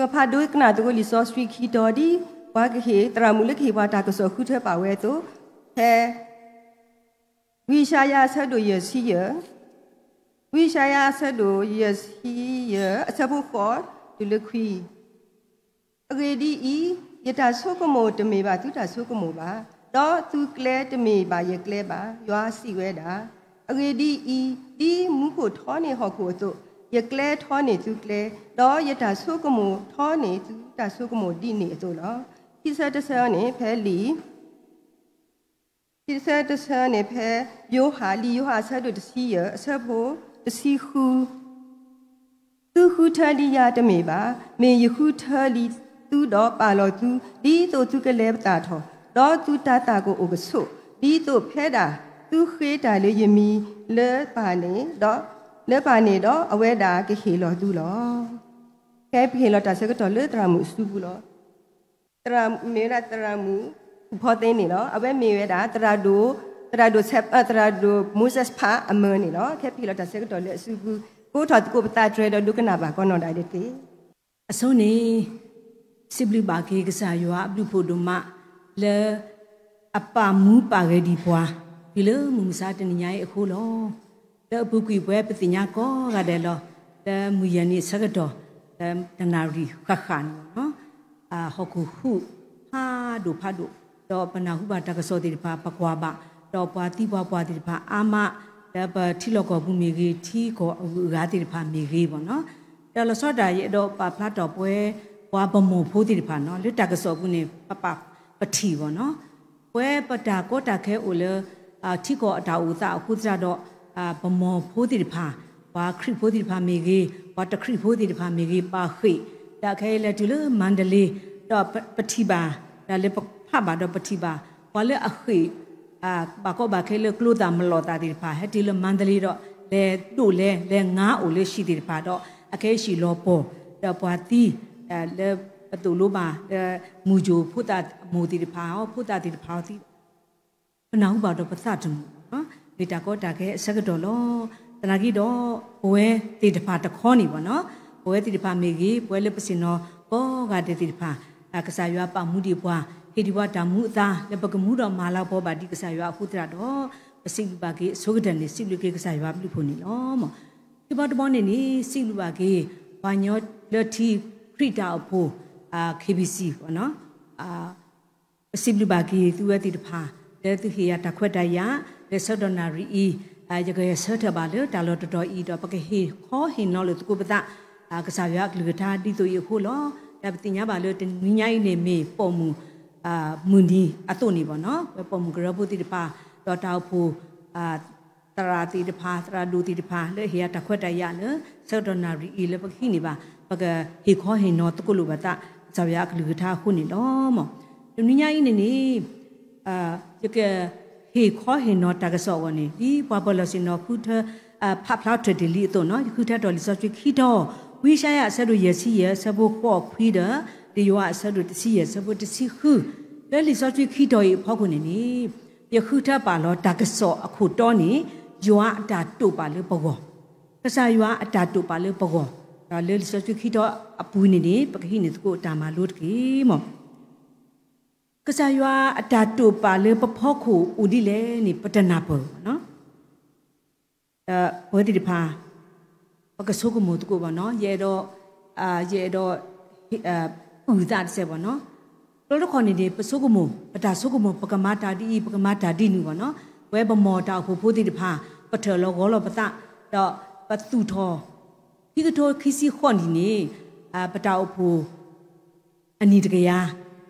ပဖးဒိကနၣ်သကိးလံာ်စီဆှံခံတီၤ ဒ်ပှၤကဟ့ၣ် သရၣ်မုၣ်လၢကဟ့ၣ်ပှၤတၢ်ကစီၣ်ဃုထၢပာ်ဝဲအသိး, ဖဲ ဝံယၡါယၤအဆၢဒိၣ်ယဲၢ်ဆံယဲၢ်, ဝံယၡါယၤအဆၢဒိၣ်ယဲၢ်ဆံယဲၢ် အဆၢဖိဃိးတုၤလၢခွံ. အဂ့ၢ်ဒ်အံၤ, ယတၢ်ဆိကမိၣ်တမ့ၢ်ဘၣ်သုတၢ်ဆိကမိၣ်ဘၣ်, ဒီးသုကျဲတမ့ၢ်ဘၣ်ယကျဲဘၣ်, ယွၤစံးဝဲဒၣ်. အဂ့ၢ်ဒ်အံၤ, ဒ်မူခိၣ်ထီန့ၢ်ဟီၣ်ခိၣ်အသိး, ယကျဲထီန့ၢ်သုကျဲ, ဒီးယတၢ်ဆိကမိၣ်ထီန့ၢ်သုတၢ်ဆိကမိၣ်ဒ်န့ၣ်အသိးလီၤ. ခံဆၢတဆၢန့ၣ်ဖဲလံာ် ခံဆၢတဆၢန့ၣ်ဖဲ ယိၤဟၣ် လံာ်ယိၤဟၣ်အဆၢဒိၣ်တဆံယဲၢ် အဆၢဖိတဆံဃု. သုဃုထၢလံယၤတမ့ၢ်ဘၣ်, မ့ၢ်ယဃုထၢလံသုဒီးပာ်လီၤသု, ဒ်သိးသုကလဲၤပသးထီၣ်, ဒီးသုတၤသၣ်ကအိၣ်ကဆိး, ဒ်သိးဖဲဒၣ်သုဃ့တၢ်လၢယမံၤလၢပၢ်န့ၣ်ဒီး, လၢပၢ်န့ၣ်ဒီးအဝဲဒၣ်ကဟ့ၣ်လီၤသုလီၤ. ခဲပဟ့ၣ်လီၤတၢ်ဆၢကတီၢ်လၢသရၣ်မုၣ်အစုပူၤလီၤ. သရၣ်မုၣ်မ့ၢ်ဝဲဒၣ်သရၣ်မုၣ် ဖီသ့န့ၣ်လီၤ. အဝဲမ့ၢ်ဝဲဒၣ် သရၣ်ဒိၣ်, သရၣ်ဒိၣ် သရၣ်ဒိၣ် Moses Park အမၢန့ၣ်လီၤ. ခဲပဟ့ၣ်လီၤတၢ်ဆၢကတီၢ်လၢအစုပူၤ, ကိးထီၣ်သကိးပသးတြဲၤဒီးဒိကနၣ်ဘၣ်ကိးနီၢ်ဒၣ်တက့ၢ်. အဆိန့ၣ် စံးဘျုးဘၣ်က့ၤကစၢ်ယွၤအဘျုးဖှိၣ်ဒိၣ်မး လၢ အပာ်မူပာ်ဂဲၤဒံးပှၤ တုၤလၢမုၢ်မဆါတနံၤညါအံၤအဃိလီၤ. လၢအပူၤကွံာ်ပဝဲပသ့ၣ်ညါကိးဂၤဒဲးလီၤ. လၢမုၢ်ယဲၢ်နံၤအဆၢကတီၢ် လၢတနၣ်ရံၣ်ဃၣ်ဃၣ်န့ၣ်လီၤ. ဟီၣ်ခိၣ်ဟူးဖးဒိၣ်ဖးဒိၣ်, ဒီးပနၢ်ဟူဘၣ်တၢ်ကစီၣ်သ့ၣ်တဖၣ် ပကွၢ်ဘၣ်, ဒီးပှၤသံပှၤပှၢ်သ့ၣ်တဖၣ်အါမး, လၢပထံလီၢ်ကီၢ်ပူၤမ့ၢ်ဂ့ၤ, ထံကီၢ်အဂုၤအဂၤသ့ၣ်တဖၣ်မ့ၢ်ဂ့ၤဘၣ်နီၤ. ဒီးလီၤဆီဒၣ်တၢ် ယအဲၣ်ဒိးပာ်ဖျါထီၣ်ပဝဲ ပှၤပမိၢ်ဖိသ့ၣ်တဖၣ်နီၤ, လၢတၢ်ကစီၣ်အပူၤန့ၣ် ပပာ်ပထံၣ်ဘၣ်နီၤ. ပဝဲပတၢ်ကီတၢ်ခဲအိၣ်လၢ ထံကီၢ်အတၢ်အိၣ်သးအဃိသတးဒီး ပမိၢ်ဖိသ့ၣ်တဖၣ်, ပှၤခရံာ်ဖိသ့ၣ်တဖၣ်မ့ၢ်ဂ့ၤ, ပှၤတခရံာ်ဖိသ့ၣ်တဖၣ်မ့ၢ်ဂ့ၤ, ပာ်ဃ့ၢ်, ဒီးခဲအံၤလဲၤတုၤလၢမန္တလေး, ဒီးပထံၣ်ဘၣ်, ဒီးလၢပဖးဘၣ်ဒီးပထံၣ်ဘၣ်, ပှၤလၢအဃ့ၢ် ဘၣ်ကီဘၣ်ခဲလၢကျိသၣ်မလီၤသၣ်သ့ၣ်တဖၣ် ဟဲတုၤလၢမန္တလေးဒီး လဲၤဒိးလဲၤ လဲၤငါအိၣ်လၢဟံၣ်သ့ၣ်တဖၣ်ဒီး အခဲအံၤဟံၣ်လီၤပှီၢ်, ဒီးပှၤသံ လၢပသိၣ်လိဘၣ် လၢမုၢ်ယိၤဖိသၣ်အမိၢ်သ့ၣ်တဖၣ်, ဖိသၣ်သ့ၣ်တဖၣ်အီၤသံ ပနၢ်ဟူဘၣ်ဒီးပသးတမုာ်ဘၣ်နီၤ, မ့ၢ်တၢ်ကီတၢ်ခဲအဆၢကတီၢ်လီၤ. သနာ်က့ဒီး ပဝဲသ့ၣ်တဖၣ်တခီန့ၣ်ဘၣ်နီၤ, ပဝဲသ့ၣ်တဖၣ်မ့ၢ်ဂ့ၤ, ပဝဲလၢပဆ့ၣ်နီၤကိးဂၤဒဲးသ့ၣ်တဖၣ်, ကစၢ်ယွၤပာ်မူဒံးပှၤ, ဟ့ၣ်ဒံးပှၤတၢ်မူအသါ လၢပကမူဒီးမၤလၤကပီၤဘၣ်ဒံးကစၢ်ယွၤအဃိသတးဒီး, ပစံးဘျုးဘၣ်က့ၤအဆိကတၢၢ်န့ၣ် စံးဘျုးက့ၤကစၢ်ယွၤအဘျုးဖှိၣ်န့ၣ်လီၤ. ခံဘီတဘီန့ၣ်န့ၣ် စံးဘျုးဘၣ်က့ၤ ပှၤကညီလၢထံခရံာ်တၢ်အိၣ်ဖှိၣ် KBC ဘၣ်နီၤ ပစံးဘျုးဘၣ်က့ၤသုဝဲသ့ၣ်တဖၣ် လၢသုဟ့ၣ်ယၤတၢ်ခွဲးတၢ်ယာ် လၢဆၢကတီၢ်နၣ်ရံၣ်အံၤ, ယကဂဲၤဆၢထၢၣ်ဘၣ်လၢတၢ်လီၢ်တတီၤအံၤဒီး ပကဟ့ၣ်ခီဟ့ၣ်နီၤလိာ်သကိးပသး ကစၢ်ယွၤအကလုၢ်ကထါဒ်သိးအံၤအဃိလီၤ. ဒီးပသ့ၣ်ညါဘၣ်လၢတနွံညါအံၤန့ၣ်မ့ၢ်ပိာ်မုၣ် မုၢ်နံၤအသိးန့ၣ်ဘၣ်နီၤ, ပဝဲပိာ်မုၣ်ကရၢဖိသ့ၣ်တဖၣ် ဒီးတၢ်အိၣ်ဖှိၣ် သရၣ်သ့ၣ်တဖၣ် သရၣ်ဒိၣ်သ့ၣ်တဖၣ် လၢဟ့ၣ်ယၤတၢ်ခွဲးတၢ်ယာ်လၢ ဆၢကတီၢ်နၣ်ရံၣ်အံၤလၢပကဟံးန့ၢ်ဘၣ် ပကဟ့ၣ်ခီဟ့ၣ်နီၤသကိးလိာ်ပသး ကစၢ်ယွၤအကလုၢ်ကထါအဃိန့ၣ်လီၤ. တနွံညါအံၤန့ၣ်န့ၣ် ယကဟ့ၣ်ခီဟ့ၣ်နီၤတၢ်ကစီၣ်အဂီၢ်န့ၣ် ဒ်ပှၤပၢၤလီၢ်ဆ့ၣ်နီၤဃုထၢ ဖးဖျါထီၣ်တ့ၢ်လံအသိးနီၤ, ယဃုထၢထီၣ်လံာ်စီဆှံခံတီၤ, ဝံယၡါယၤအဆၢဒိၣ်ယဲၢ်ဆံယဲၢ် အဆၢဖိဃိးခွံဒီး လံာ်ယိၤဟၣ်အဆၢဒိၣ်တဆံယဲၢ် အဆၢဖိတဆံဃု, လၢလံာ်စီဆှံခံတီၤအံၤအဖီခိၣ်န့ၣ်န့ၣ် ယဃုထၢပာ်လီၤတၢ်ကစီၣ်အခိၣ်တီန့ၣ် ယွၤအတၢ်တိာ်ပာ်လၢပဂီၢ်, ကစၢ်ယွၤအတၢ်တိာ်ပာ်လၢပဂီၢ်, ဒီးလၢလံာ်စီဆှံခံတီၤအပူၤန့ၣ်န့ၣ် ပကဟံးန့ၢ်သကိးတၢ်မၤလိတက့ၢ်မၢ်. ကစၢ်ယွၤအတၢ်တိာ်ပာ်လၢပဖီခိၣ်အိၣ်ဒ်လဲၣ်န့ၣ် ပတနၢ်ပၢၢ်ဘၣ်နီၤ. ဒီးပဝဲသ့ၣ်တဖၣ် ပကဆိကမိၣ်သကိးဘၣ်နီၤ, ယအဲၣ်ဒိး ယအဲၣ်ဒိး အုၣ်သးတစဲးဘၣ်နီၤ. တဘျီတခီၣ်န့ၣ်န့ၣ် ပဆိကမိၣ် ပတၢ်ဆိကမိၣ် ပကမၤတၢ်ဒ်အံၤ ပကမၤတၢ်ဒ်နုၤဘၣ်နီၤ. ပဝဲပမိၢ်တၢ်အိၣ်ဖှိၣ်ဖိသ့ၣ်တဖၣ် ပထၢၣ်လီၤဂီၤလီၤပသး ဒီးပသူၣ်ထီၣ် ခံကထိခံဆံဃိးနံၣ်န့ၣ် ပတၢ်အိၣ်ဖှိၣ် အနံၣ်တကယၤ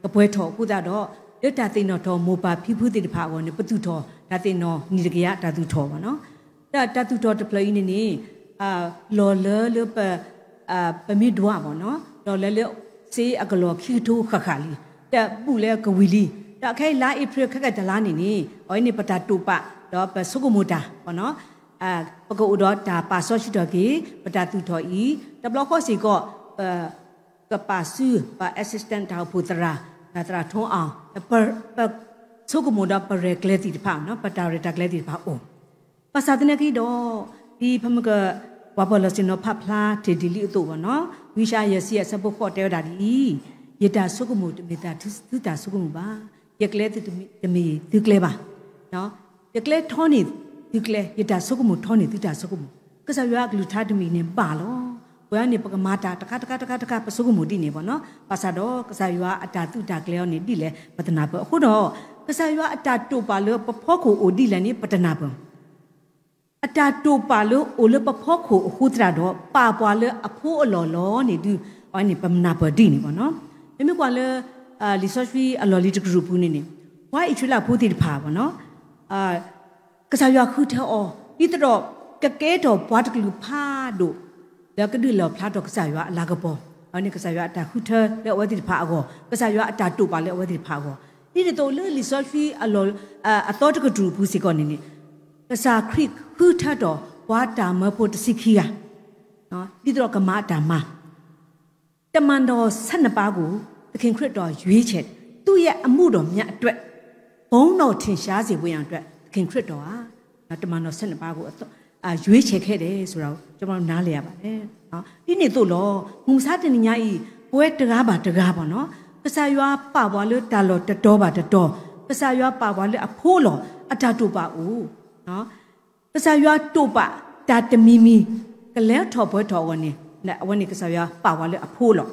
ကပှဲၤထီၣ်အဃိသတးဒီး လၢတၢ်သ့ၣ်နီၣ်ထီၣ်မိၢ်ပၢ်ဖံဖုသ့ၣ်တဖၣ်အဂီၢ်န့ၣ် ပသူၣ်ထီၣ်တၢ်သ့ၣ်နီၣ်နံၣ်တကယၤတၢ်သူၣ်ထီၣ်ဘၣ်နီၤ. ဒီးတၢ်သူၣ်ထီၣ်တဖျၢၣ်အံၤန့ၣ်န့ၣ် လီၢ်လၢလၢပ ပမ့ၢ်ဒွးဘၣ်နီၤ လီၢ်လၢလၢစ့အကလီၢ်ခံကထိဃၣ်ဃၣ်လံ, တၢ်ဘူၣ်လၢကဝံၤလံ, ဒီးခဲအံၤလါအ့ဖြ့ၣ်ခဲကတၢၢ်လါန့ၣ်န့ၣ် အဝဲန့ၣ်ပတၢ်တိာ်ပာ် ဒီးပဆိကမိၣ်တၢ်ဘၣ်နီၤ ပကအိၣ်ဒီးတၢ်ပာ်စီဆှံထီၣ်က့ၤ ပတၢ်သူၣ်ထီၣ်အံၤ, တဘျီဃီစ့ၢ်ကီး ပကပာ်စု ပ assistant တၢ်အိၣ်ဖှိၣ်သရၣ် သရၣ်ထိအီၤ ပဆိကမိၣ်ဒီးပရဲၣ်ကျဲၤသ့ၣ်တဖၣ်နီၤ ပတၢ်ရဲၣ်တၢ်ကျဲၤသ့ၣ်တဖၣ်အိၣ်, ဘၣ်ဆၣ်သနာ်က့ဒီး ဒ်ပမ့ၢ်က ပှၤပၢၤလီၢ်ဆ့ၣ်နီၤဖးဖျါတ့ၢ်ဒ်လံအသိးဘၣ်နီၤ, ဝံယၡါယၤ ယဲၢ်ဆံ အဆၢဖိဃိး တဲဝဲဒၣ်ဒ်အံၤ, ယတၢ်ဆိကမိၣ်တမ့ၢ်တၢ်သုတၢ်ဆိကမိၣ်ဘၣ်, ယကျဲတမ့ၢ်သုကျဲဘၣ်. ယကျဲထီန့ၢ်သုကျဲ, ယတၢ်ဆိကမိၣ်ထီန့ၢ်သုတၢ်ဆိကမိၣ်. ကစၢ်ယွၤအကလုၢ်ကထါတမံၤန့ၣ်ဘၣ်လီၤ. ပဝဲန့ၣ် ပကမၤတၢ်တခါတခါတခါတခါ ပဆိကမိၣ်ဒ်န့ၣ်ဘၣ်နီၤ. ဘၣ်ဆၣ်ဒီး ကစၢ်ယွၤအတၢ်သုးတၢ်ကျဲၤအီၤန့ၣ်ဒ်လဲၣ် ပတနၢ်ပၢၢ်. အဃိဒီး ကစၢ်ယွၤအတၢ်တိာ်ပာ်လၢပဖီခိၣ်အိၣ်ဒ်လဲၣ်န့ၣ် ပတနၢ်ပၢၢ်. အတၢ်တိာ်ပာ်လၢအိၣ်လၢပဖီခိၣ်အဃိသတးဒီး ပာ်ပှၤလၢအဖိအလီၢ်လီၤန့ၣ်ဒုး အဝဲန့ၣ် ပနၢ်ပၢၢ်ဒ်န့ၣ်ဘၣ်နီၤ. ပမ့ၢ်ကွၢ်လၢ လံာ်စီဆှံအလီၢ်လံၤတကတြူၢ်အပူၤန့ၣ်န့ၣ် ပှၤအံၣ်စရ့လးဖိသ့ၣ်တဖၣ်ဘၣ်နီၤ ကစၢ်ယွၤဃုထၢအီၤ ဒ်သိးဒီး ကကဲထီၣ်ပှၤတကလုာ်ဖးဒိၣ် လၢကဒုးလီၣ်ဖျါထီၣ်ကစၢ်ယွၤအလၤကပီၤ, အဝဲန့ၣ်ကစၢ်ယွၤအတၢ်ဃုထၢလၢအဝဲသ့ၣ်တဖၣ်အဂီၢ်, ကစၢ်ယွၤအတၢ်တိာ်ပာ်လၢအဝဲသ့ၣ်တဖၣ်အဂီၢ်, ဒ်န့ၣ်အသိးလၢလံာ်စီဆှံအလီၢ် အသီတကတြူၢ်အပူၤစ့ၢ်ကီးန့ၣ်န့ၣ် ကစၢ်ခရံာ်ဃုထၢထီၣ်ပှၤတၢ်မၢဖိတဆံခံဂၤ ဒ်သိးဒီးကမၤအတၢ်မၤ တမန်တော်ဆယ့်နှစ်ပါးကို သခင်ခရစ်တော်ရွေးချယ်, သူ့ရဲ့အမှုတော်များအတွက် ဘုန်းတော်ထင်ရှားစေဖို့ရန်အတွက် သခင်ခရစ်တော်ဟာ တမန်တော်ဆယ့်နှစ်ပါးကို ရွေးချယ်ခဲ့တယ်ဆိုတာကို ကျွန်တော်တို့နားလည်ရပါတယ်. ဒ်န့ၣ်အသိးလီၤ မုၢ်မဆါတနံၤညါအံၤ ပဝဲတဂၤဘၣ်တဂၤဘၣ်နီၤ ကစၢ်ယွၤပာ်ပှၤလၢတၢ်လီၢ်တတီၤဘၣ်တတီၤ, ကစၢ်ယွၤပာ်ပှၤလၢအဖိအလီၢ် အတၢ်တိာ်ပာ်အိၣ် ကစၢ်ယွၤတိာ်ပာ်တၢ်တမံၤမံၤ ကလဲၤထီၣ်ပှဲၤထီၣ်အဂီၢ်န့ၣ် အဝဲန့ၣ်ကစၢ်ယွၤပာ်ပှၤလၢအဖိအလီၢ်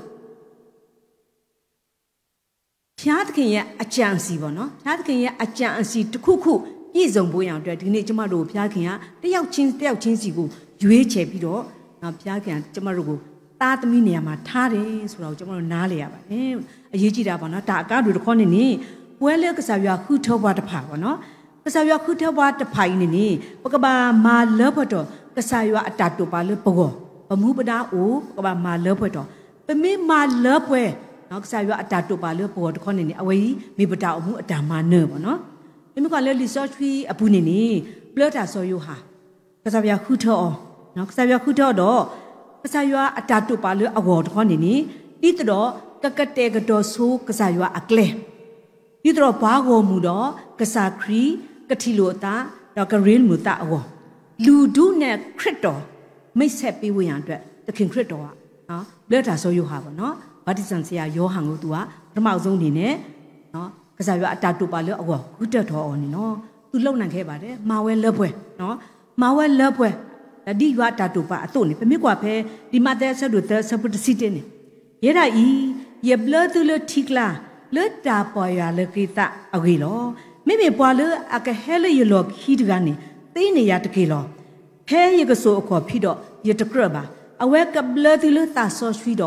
ဖျါသခင်ရဲ့အကြံအစည်ပေါ့နော်, ဖျါသခင်ရဲ့အကြံအစည်တစ်ခုခု ပြည့်စုံဖို့ရန်အတွက် ဒီကနေ့ ကျမတို့ကို ဘုရားသခင်က တစ်ယောက်ချင်း တစ်ယောက်ချင်းစီကို ရွေးချယ်ပြီးတော့ ဘုရားသခင်က ကျမတို့ကို သားသမီးနေရာမှာ ထားတယ်ဆိုတာကို ကျမတို့ နားလည်ရပါတယ်. အရေးကြီးတာပေါ့နော်, တၢ်အကါဒိၣ်တခီန့ၣ်န့ၣ် ပဝဲလၢကစၢ်ယွၤဃုထၢပှၤတဖၣ်ပေါ့နော်, ကစၢ်ယွၤဃုထၢပှၤတဖၣ်အံၤန့ၣ်န့ၣ် ပကဘၣ်မၤလၢပှဲၤထီၣ် ကစၢ်ယွၤအတၢ်တိာ်ပာ်လၢပဂီၢ်, ပမူပဒါအိၣ် ပကဘၣ်မၤလၢပှဲၤထီၣ်, ပမ့ၢ်မၤလၢပှဲၤ ကစၢ်ယွၤအတၢ်တိာ်ပာ်လၢပဂီၢ်တခီန့ၣ်န့ၣ် အဝဲအံၤ မ့ၢ်ပတၢ်အိၣ်မူအတၢ်မၤနၢၤပေါ့နော်. ပမ့ၢ်ကွၢ်လၢလံာ်စီဆှံအပူၤန့ၣ်န့ၣ် ဘျၢတၢ်စီၤယိၤဟၣ် ကစၢ်ယွၤဃုထၢအီၤ, ကစၢ်ယွၤဃုထၢအီၤဒီး ကစၢ်ယွၤအတၢ်တိာ်ပာ်လၢအဂီၢ်တခီန့ၣ်န့ၣ် ဒ်သိးဒီး ကကတဲာ်ကတီၤဆိကစၢ်ယွၤအကျဲ ဒ်သိးဒီးပှၤဂီၢ်မုၢ်ဒီး ကစၢ်ခရံာ် ကထံၣ်လိာ်အသး ဒီးကရ့လိာ်သးအဂီၢ်, လူဒူၣ်နဲၣ်ခရစ်တော် မိတ်ဆက်ပေးဖို့ရန်အတွက် သခင်ခရစ်တော်က ဘျၢတၢ်စီၤယိၤဟၣ်ပေါ့နော်, ဘၣ်တံစံဆရာယောဟန်ကို သူက ပထမဦးဆုံးအနေနဲ့ ကစၢ်ယွၤအတၢ်တိာ်ပာ်လၢအဂီၢ် ဃုထၢထီၣ်အီၤန့ၣ်လီၤ. သူလုပ်နိုင်ခဲ့ပါတယ်, မၤဝဲလၢပှဲၤ, မၤဝဲလၢပှဲၤ, ဒ်ယွၤအတၢ်တိာ်ပာ်အသိးန့ၣ် ပမ့ၢ်ကွၢ်ဖဲ လံာ်မးသဲအဆၢဒိၣ်သၢ အဆၢဖိတဆံတၢန့ၣ် ယဲဒၣ်အံၤ ယဘျၢသုလၢထံကျါ လၢတၢ်ပီၢ်ယၢ်လီၤက့ၤသးအဂ့ၢ်လီၤ. မ့မ့ၢ်ပှၤလၢအကဟဲလၢယလီၢ်ခံတဂၤန့ၣ် သ့န့ၢ်ယၤတက့ၢ်လီၤ. ဖဲယကစိာ်အခီၣ်ဖံးဒီး ယတကြၢးဘၣ်. အဝဲကဘျၢသုလၢသးစီဆှံဒီး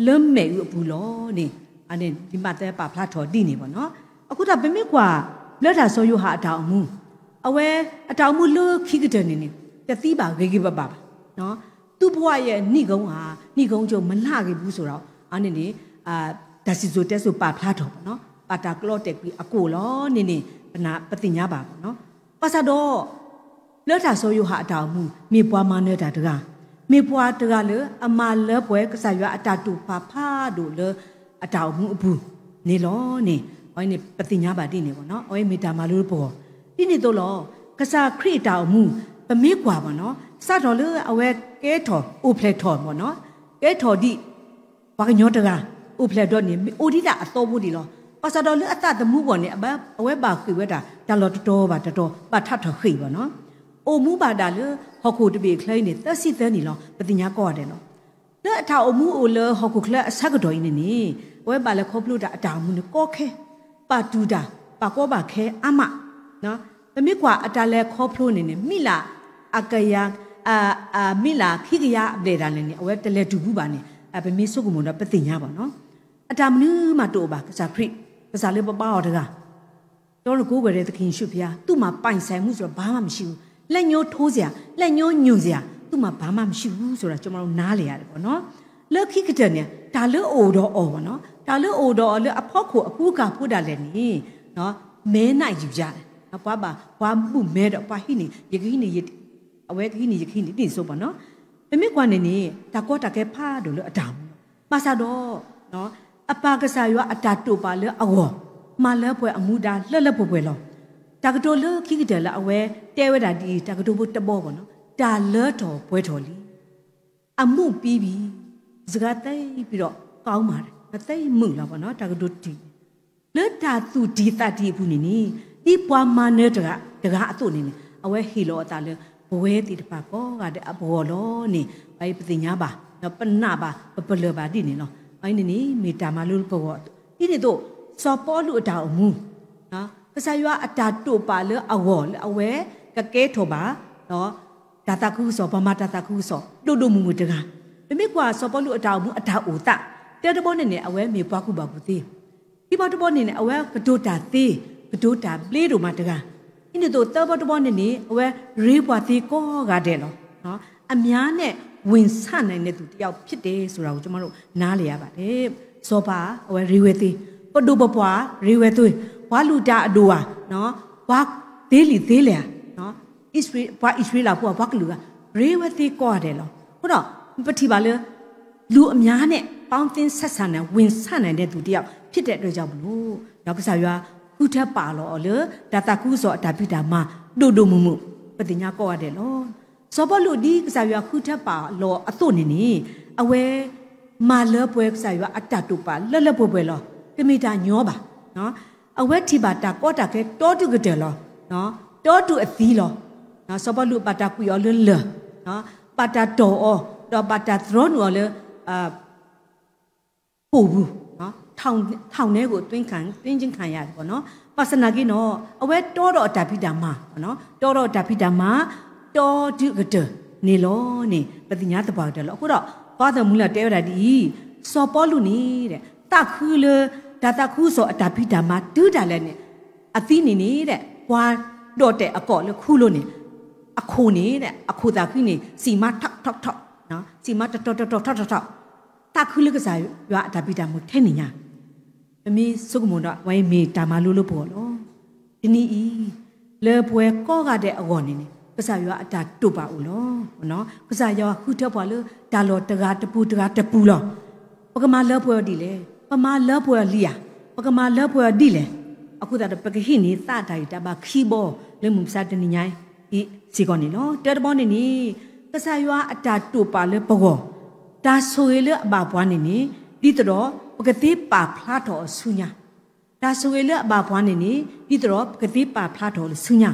လၢမ့ၣ်အူအပူၤလီၤန့ၣ်, လံာ်မးသဲပာ်ဖျါထီၣ်ဒ်န့ၣ်ပေါ့နော်. အဃိသတး ပမ့ၢ်ကွၢ် ဘျၢတၢ်စီၤယိၤဟၣ်အတၢ်အိၣ်မူ, အဝဲအတၢ်အိၣ်မူလၢခံကတၢၢ်န့ၣ်န့ၣ် တသံဘၣ်ဂ့ၤဂ့ၤဘၣ်ဘၣ်ဘၣ် သူ့ဘဝရဲ့နိဂုံးဟာ နိဂုံးချုပ်မလှခဲ့ဘူးဆိုတာ အန့ၣ်န့ၣ် တၢ်စံၣ်စိၤတဲစိၤပာ်ဖျါထီၣ်ပေါ့နော်, ဘၣ်တၢ်ကျီတဲာ်ကွံာ်အကိာ်လီၤန့ၣ်န့ၣ် ပသ့ၣ်ညါဘၣ်ပေါ့နော်. ဘၣ်ဆၣ်ဒီး ဘျၢတၢ်စီၤယိၤဟၣ်အတၢ်အိၣ်မူ မ့ၢ်ပှၤမၤနၢၤတၢ်တဂၤ, မ့ၢ်ပှၤတဂၤလၢအမၤလၢပှဲၤ ကစၢ်ယွၤအတၢ်တိာ်ပာ်ဖးဒိၣ်လၢအတၢ်အိၣ်မူအပူၤန့ၣ်လီၤန့ၣ် အဝဲန့ၣ် ပသ့ၣ်ညါဘၣ်ဒ်န့ၣ်ပေါ့နော်, အဝဲမ့ၢ်တၢ်မၤလိလၢပဂီၢ်, ဒ်န့ၣ်အသိးလီၤ. ကစၢ်ခရံာ်အတၢ်အိၣ်မူ ပမ့ၢ်ကွၢ်ပေါ့နော်, စးထီၣ်လၢအဝဲကဲထီၣ်အိၣ်ဖျဲၣ်ထီၣ်ပေါ့နော်, ကဲထီၣ်ဒံး ပှၤကညီတဂၤ အိၣ်ဖျဲၣ်ထီၣ်န့ၣ် မ့ၢ်အိၣ်ဒံးတၢ်အသီဖိဒံးလီၤ. ဘၣ်ဆၣ်ဒီးလၢအသးသမူအဂီၢ်န့ၣ် အဝဲဘၣ်ဃ့ၢ်ဝဲဒၣ် တၢ်လီၢ်တတီၤဘၣ်တတီၤ ဘၣ်ထးထီၣ်ဃ့ၢ်ပေါ့နော်, အိၣ်မူဘၣ်ဒၣ်လၢဟီၣ်ခိၣ်တဘ့ၣ်အချၢအံၤန့ၣ် သၢဆံသၢနံၣ်လီၤ. ပသ့ၣ်ညါကိးဂၤဒဲးလီၤ. လၢအတၢ်အိၣ်မူအိၣ်လၢဟီၣ်ခိၣ်ချၢအဆၢကတီၢ်အံၤန့ၣ်န့ၣ် အဝဲဘၣ်လဲၤခီဖျိတၢ်အတၢ်အိၣ်မူန့ၣ် ကီခဲ, ဘၣ်တူၢ်တၢ် ဘၣ်ကီဘၣ်ခဲအါမး, ပမ့ၢ်ကွၢ်အတၢ်လဲၤခီဖျိန့ၣ်န့ၣ် မံလၢ်အကယၤ, မံလၢ်ခံကယၤအဘျဲၣ်ဒၣ်လဲာ်န့ၣ် အဝဲတလဲၤတူၢ်ဘူးဘၣ်န့ၣ် ပမ့ၢ်ဆိကမိၣ်ဒီးပသ့ၣ်ညါဘၣ်နီၤ. အတၢ်မနုၤမးတအိၣ်ဘၣ် ကစၢ်ခရံာ်, ကစၢ်လၢပဘါအီၤတဂၤ ကျွန်တော်တို့ကိုးကွယ်တဲ့သခင်ယေရှုဘုရား သူ့မှာပိုင်ဆိုင်မှုဆိုတာဘာမှမရှိဘူး, လက်ညှိုးထိုးစရာ, လက်ညှိုးညွှန်စရာ သူ့မှာဘာမှမရှိဘူးဆိုတာ ကျွန်တော်တို့နားလည်ရတယ်ပေါ့နော်. လၢခံကတၢၢ်န့ၣ် တၢ်လၢအအိၣ်ဒီးအီၤပေါ့နော်, တၢ်လၢအအိၣ်ဒီးအီၤလၢအဖီခိၣ်အကူအကၤဖိဒၣ်လဲာ်န့ၣ် မဲနၢ်ယူၤယၤ, ပှၤဘၣ်ပှၤဘူၣ်မဲဒီးပှၤဟံးန့ၢ် ယကဟံးန့ၢ် အဝဲကဟံးန့ၢ် ယကဟံးန့ၢ် ဒ်န့ၣ်အသိးပေါ့နော်. ပမ့ၢ်ကွၢ်န့ၣ်န့ၣ် တၢ်ကီတၢ်ခဲဖးဒိၣ်လၢအတၢ်အိၣ်မူလီၤ. ဘၣ်ဆၣ်ဒီး အပၢ်ကစၢ်ယွၤအတၢ်တိာ်ပာ်လၢအဂီၢ် မၤလၢပှဲၤအမူဒါလၢလၢပှဲၤပှဲၤလီၤ. တၢ်ကတိၤလၢခံကတၢၢ်လၢအဝဲတဲဝဲဒၣ်ဒ်အံၤ တၢ်ကတိၤဖိတဘီဘီနီၤ, တၢ်လၢထီၣ်ပှဲၤထီၣ်လံ. အမူးပံဘံ, စှၤသဲပံဒီး ကီမး, သဲမုာ်လီၤဘၣ်နီၤ တၢ်ကဒိးတံၢ်, လၢတၢ်သူၣ်တံၢ်သးတံၢ်အပူၤန့ၣ်န့ၣ်, ဒ်ပှၤမၤနၢၤတဂၤတဂၤအသိးန့ၣ်န့ၣ်, အဝဲဟ့ၣ်လီၤအသးလၢ ပဝဲသ့ၣ်တဖၣ်ကိးဂၤဒဲးအပဂီၢ်လီၤန့ၣ်, ပသ့ၣ်ညါဘၣ်, ပနာ်ဘၣ်, ပပလၢၢ်ဘၣ်ဒ်န့ၣ်လီၤ. အန့ၣ်န့ၣ် မ့ၢ်တၢ်မၤလိလၢပဂီၢ်အသိး, ဒ်န့ၣ်အသိး, စီၤပီလူးအတၢ်အိၣ်မူ ကစၢ်ယွၤအတၢ်တိာ်ပာ်လၢအဂီၢ်လၢအဝဲကကဲထီၣ်ဘၣ် တၢ်သးခုကစီၣ်, ပှၤမၤတၢ်သးခုကစီၣ် ဒိၣ်ဒိၣ်မုၢ်မုၢ်တဂၤ, ပမ့ၢ်ကွၢ်စီၤပီလူးအတၢ်အိၣ်မူအတၢ်အိၣ်သး, တၢတဘီန့ၣ်န့ၣ် အဝဲမ့ၢ်ပှၤကူၣ်ဘၣ်ကူၣ်သ့, ခံဘီတဘီန့ၣ်န့ၣ် အဝဲကတိၤတၢ်သ့, ကတိၤတၢ်ဘျ့ဒိၣ်မးတဂၤ, ဒ်န့ၣ်အသိး သၢဘီတဘီန့ၣ်န့ၣ် အဝဲရ့ပှၤသ့ကိးဂၤဒဲးလီၤ. အများနဲ့ ဝင်ဆံးနိုင်တဲ့သူတစ်ယောက်ဖြစ်တယ်ဆိုတာကို ကျွန်မတို့နားလည်ရပါတယ်. စီၤပၤ အဝဲရ့ဝဲသ့, ပဒိၣ်ပပှၢ်ရ့ဝဲသ့, ပှၤလုၢ်တၢ်အဒိၣ်ဧါ, ပှၤသ့လံာ်သ့လဲၢ်ဧါ, ပှၤအံၣ်စရ့လးဖိ ပှၤကလုာ်ဂၤ ရ့ဝဲသ့ကိးဂၤဒဲးလီၤ. အဃိဒီး ပထံၣ်ဘၣ်လၢ လူအများနဲ့ ပေါင်းသင်းဆက်ဆံနိုင် ဝင်ဆံးနိုင်တဲ့သူတစ်ယောက်ဖြစ်တဲ့အတွက်ကြောင့်မလို့ ဒီးကစၢ်ယွၤဃုထၢပာ်လီၤအီၤလၢ တၢ်သးခုကစီၣ်အတၢ်ဖံးတၢ်မၤ ဒိၣ်ဒိၣ်မုၢ်မုၢ် ပသ့ၣ်ညါကိးဂၤဒဲးလီၤ. စီၤပီလူးဒ်ကစၢ်ယွၤဃုထၢပာ်လီၤအသိးန့ၣ်န့ၣ် အဝဲ မၤလၢပှဲၤကစၢ်ယွၤအတၢ်တိာ်ပာ်လၢလၢပှဲၤပှဲၤလီၤ. တမ့ၢ်တၢ်ညီဘၣ်. အဝဲထံၣ်ဘၣ်တၢ်ကီတၢ်ခဲတီဒုၣ်ကတၢၢ်လီၤ. တီဒုၣ်အသံလီၤ. စီၤပီလူးဘၣ်တၢ်ကွံာ်အီၤလၢလၢၢ်, ဘၣ်တၢ်တီၢ်အီၤ, ဒီးဘၣ်တၢ်တြီနုာ်အီၤလၢ ပိာ်ပူၤ, ထောင်ထဲကို သွင်းခြင်းခံရတယ်ပေါ့နော်. ဘၣ်ဆၣ်သနာ်က့နီၤ အဝဲတီဒီးအတၢ်ဖံးတၢ်မၤ, တီဒီးအတၢ်ဖံးတၢ်မၤ တီဒုၣ်ကတၢၢ်န့ၣ်လီၤန့ၣ် ပသ့ၣ်ညါသပှၢ်ကတၢၢ်လီၤ. အဃိဒီး Father Muller တဲဝဲဒၣ်ဒ်အံၤ, စီၤပီလူးန့ၣ် သးခုလၢ တၢ်သးခုကစီၣ်အတၢ်ဖံးတၢ်မၤတုၤဒၣ်လဲာ်န့ၣ် အသံန့ၣ်န့ၣ် ပှၤဒိးတဲာ်အကိာ်လၢခူလိၤန့ၣ် အခိၣ်န့ၣ် အခိၣ်သးခုန့ၣ် စံးမါထီၣ်ထီၣ်ထီၣ်, စံးမါတတီၤတတီၤထီၣ်ထီၣ်ထီၣ်, သးခုလၢကစၢ်ယွၤအတၢ်ဖံးတၢ်မၤထဲန့ၣ်ညါ, ပမ့ၢ်ဆိကမိၣ်ဒီး အဝဲအံၤမ့ၢ်တၢ်မၤလိလၢပဂီၢ်လီၤ. တနံၤအံၤ လၢပှၤကိးဂၤဒဲးအဂီၢ်န့ၣ်န့ၣ် ကစၢ်ယွၤအတၢ်တိာ်ပာ်အိၣ်လီၤ. ကစၢ်ယွၤဃုထၢပှၤလၢတၢ်လီၢ်တဂၤတပူၤတဂၤတပူၤလီၤ. ပကမၤလၢပှဲၤအီၤဒ်လဲၣ်, ပမၤလၢပှဲၤအီၤလံဧါ, ပကမၤလၢပှဲၤအီၤဒ်လဲၣ်. အဃိသတးဒီး ပကဟံးန့ၢ်သးအတၢ်ဂံၢ်တၢ်ဘါခံဘီလၢမုၢ်မဆါတနံၤညါအံၤစ့ၢ်ကီးန့ၣ်လီၤ. တၢတဘီန့ၣ်န့ၣ် ကစၢ်ယွၤအတၢ်တိာ်ပာ်လၢပဂီၢ်, တၢ်ဆိၣ်ဂ့ၤလၢအဘၣ်ပှၤန့ၣ်န့ၣ် ဒ်သိးဒီး ပကသ့ပာ်ဖျါထီၣ်အီၤဆူညါ တၢ်ဆိၣ်ဂ့ၤလၢအဘၣ်ပှၤန့ၣ်န့ၣ် ဒ်သိးဒီး ပကသ့ပာ်ဖျါထီၣ်လၢဆူညါ.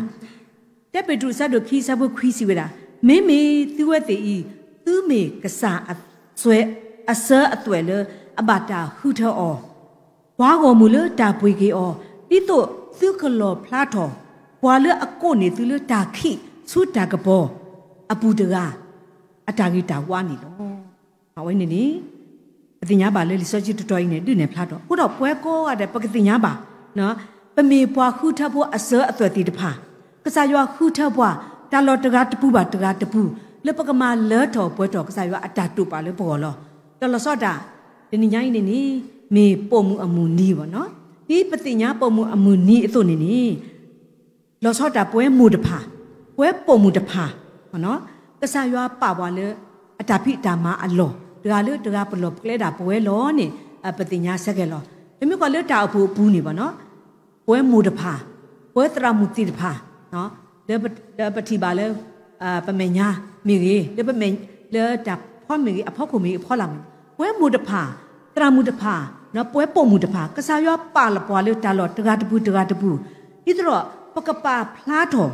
တၢပ့းတရူး အဆၢဒိၣ်ခံ အဆၢဖိခွံစံးဝဲဒၣ်, မ့မ့ၢ်သုဝဲသ့ၣ်အံၤ သုမ့ၢ်ကစၢ်အစၢၤအသွဲၣ်လၢအဘၣ်တၢ်ဃုထၢအီၤ, ပှၤဂီၢ်မုၢ်လၢတၢ်ပှ့ၤက့ၤအီၤ, ဒ်သိးသုကလီၣ်ဖျါထီၣ် ပှၤလၢအကိးန့ၢ်သုလၢတၢ်ခံးဆူတၢ်ကပီၤအပူၤတဂၤ အတၢ်ဂ့ၤတၢ်ဝါန့ၣ်လီၤ. အဝဲန့ၣ်န့ၣ် ပသ့ၣ်ညါဘၣ်လၢလံာ်စီဆှံတတီၤအံၤန့ၣ် ဒုးနဲၣ်ဖျါထီၣ်. အဃိဒီးပဝဲကိးဂၤဒဲး ပကသ့ၣ်ညါဘၣ်, ပမ့ၢ်ပှၤဃုထၢဖိအစၢၤအသွဲၣ်သ့ၣ်တဖၣ်, ကစၢ်ယွၤဃုထၢပှၤ တၢ်လီၢ်တဂၤတပူၤဘၣ်တဂၤတပူၤ လၢပကမၤလၢထီၣ်ပှဲၤထီၣ် ကစၢ်ယွၤအတၢ်တိာ်ပာ်လၢပဂီၢ်လီၤ. ဒီးလီၤဆီဒၣ်တၢ် တနံၤညါအံၤန့ၣ်န့ၣ် မ့ၢ်ပိာ်မုၣ်အမုၢ်နံၤဘၣ်နီၤ. ဒ်ပသ့ၣ်ညါပိာ်မုၣ်အမုၢ်နံၤအသိးန့ၣ်န့ၣ် လီၤဆီဒၣ်တၢ် ပဝဲမိၢ်တဖၣ်, ပဝဲပိာ်မုၣ်တဖၣ်, ကစၢ်ယွၤပာ်ပှၤလၢ အတၢ်ဖံးတၢ်မၤအလီၢ်, တဂၤလၢတဂၤပလီၢ်ပကျဲဒၣ်ပဝဲလီၤန့ၣ် ပသ့ၣ်ညါဆၢကဲၤလီၤ. ပမ့ၢ်ကွၢ်လၢတၢ်အိၣ်ဖှိၣ်အပူၤန့ၣ်ဘၣ်နီၤ, ပဝဲမိၢ်တဖၣ်, ပဝဲသရၣ်မုၣ်သ့ၣ်တဖၣ်, လၢပထံၣ်ဘၣ်လၢ ပမဲာ်ညါမ့ၢ်ဂ့ၤ, လၢပမဲာ်, လၢတၢ်ဖီမ့ၢ်ဂ့ၤ, အဖီခိၣ်မ့ၢ်ဂ့ၤ, အဖီလာ်မ့ၢ်ဂ့ၤ, ပဝဲမိၢ်တဖၣ်, သရၣ်မုၣ်တဖၣ်, ပဝဲပိာ်မုၣ်တဖၣ် ကစၢ်ယွၤပာ်လီၤပှၤလၢတၢ်လီၢ်တဂၤတပူၤတဂၤတပူၤ, ဒ်သိးဒီး ပကပာ်ဖျါထီၣ်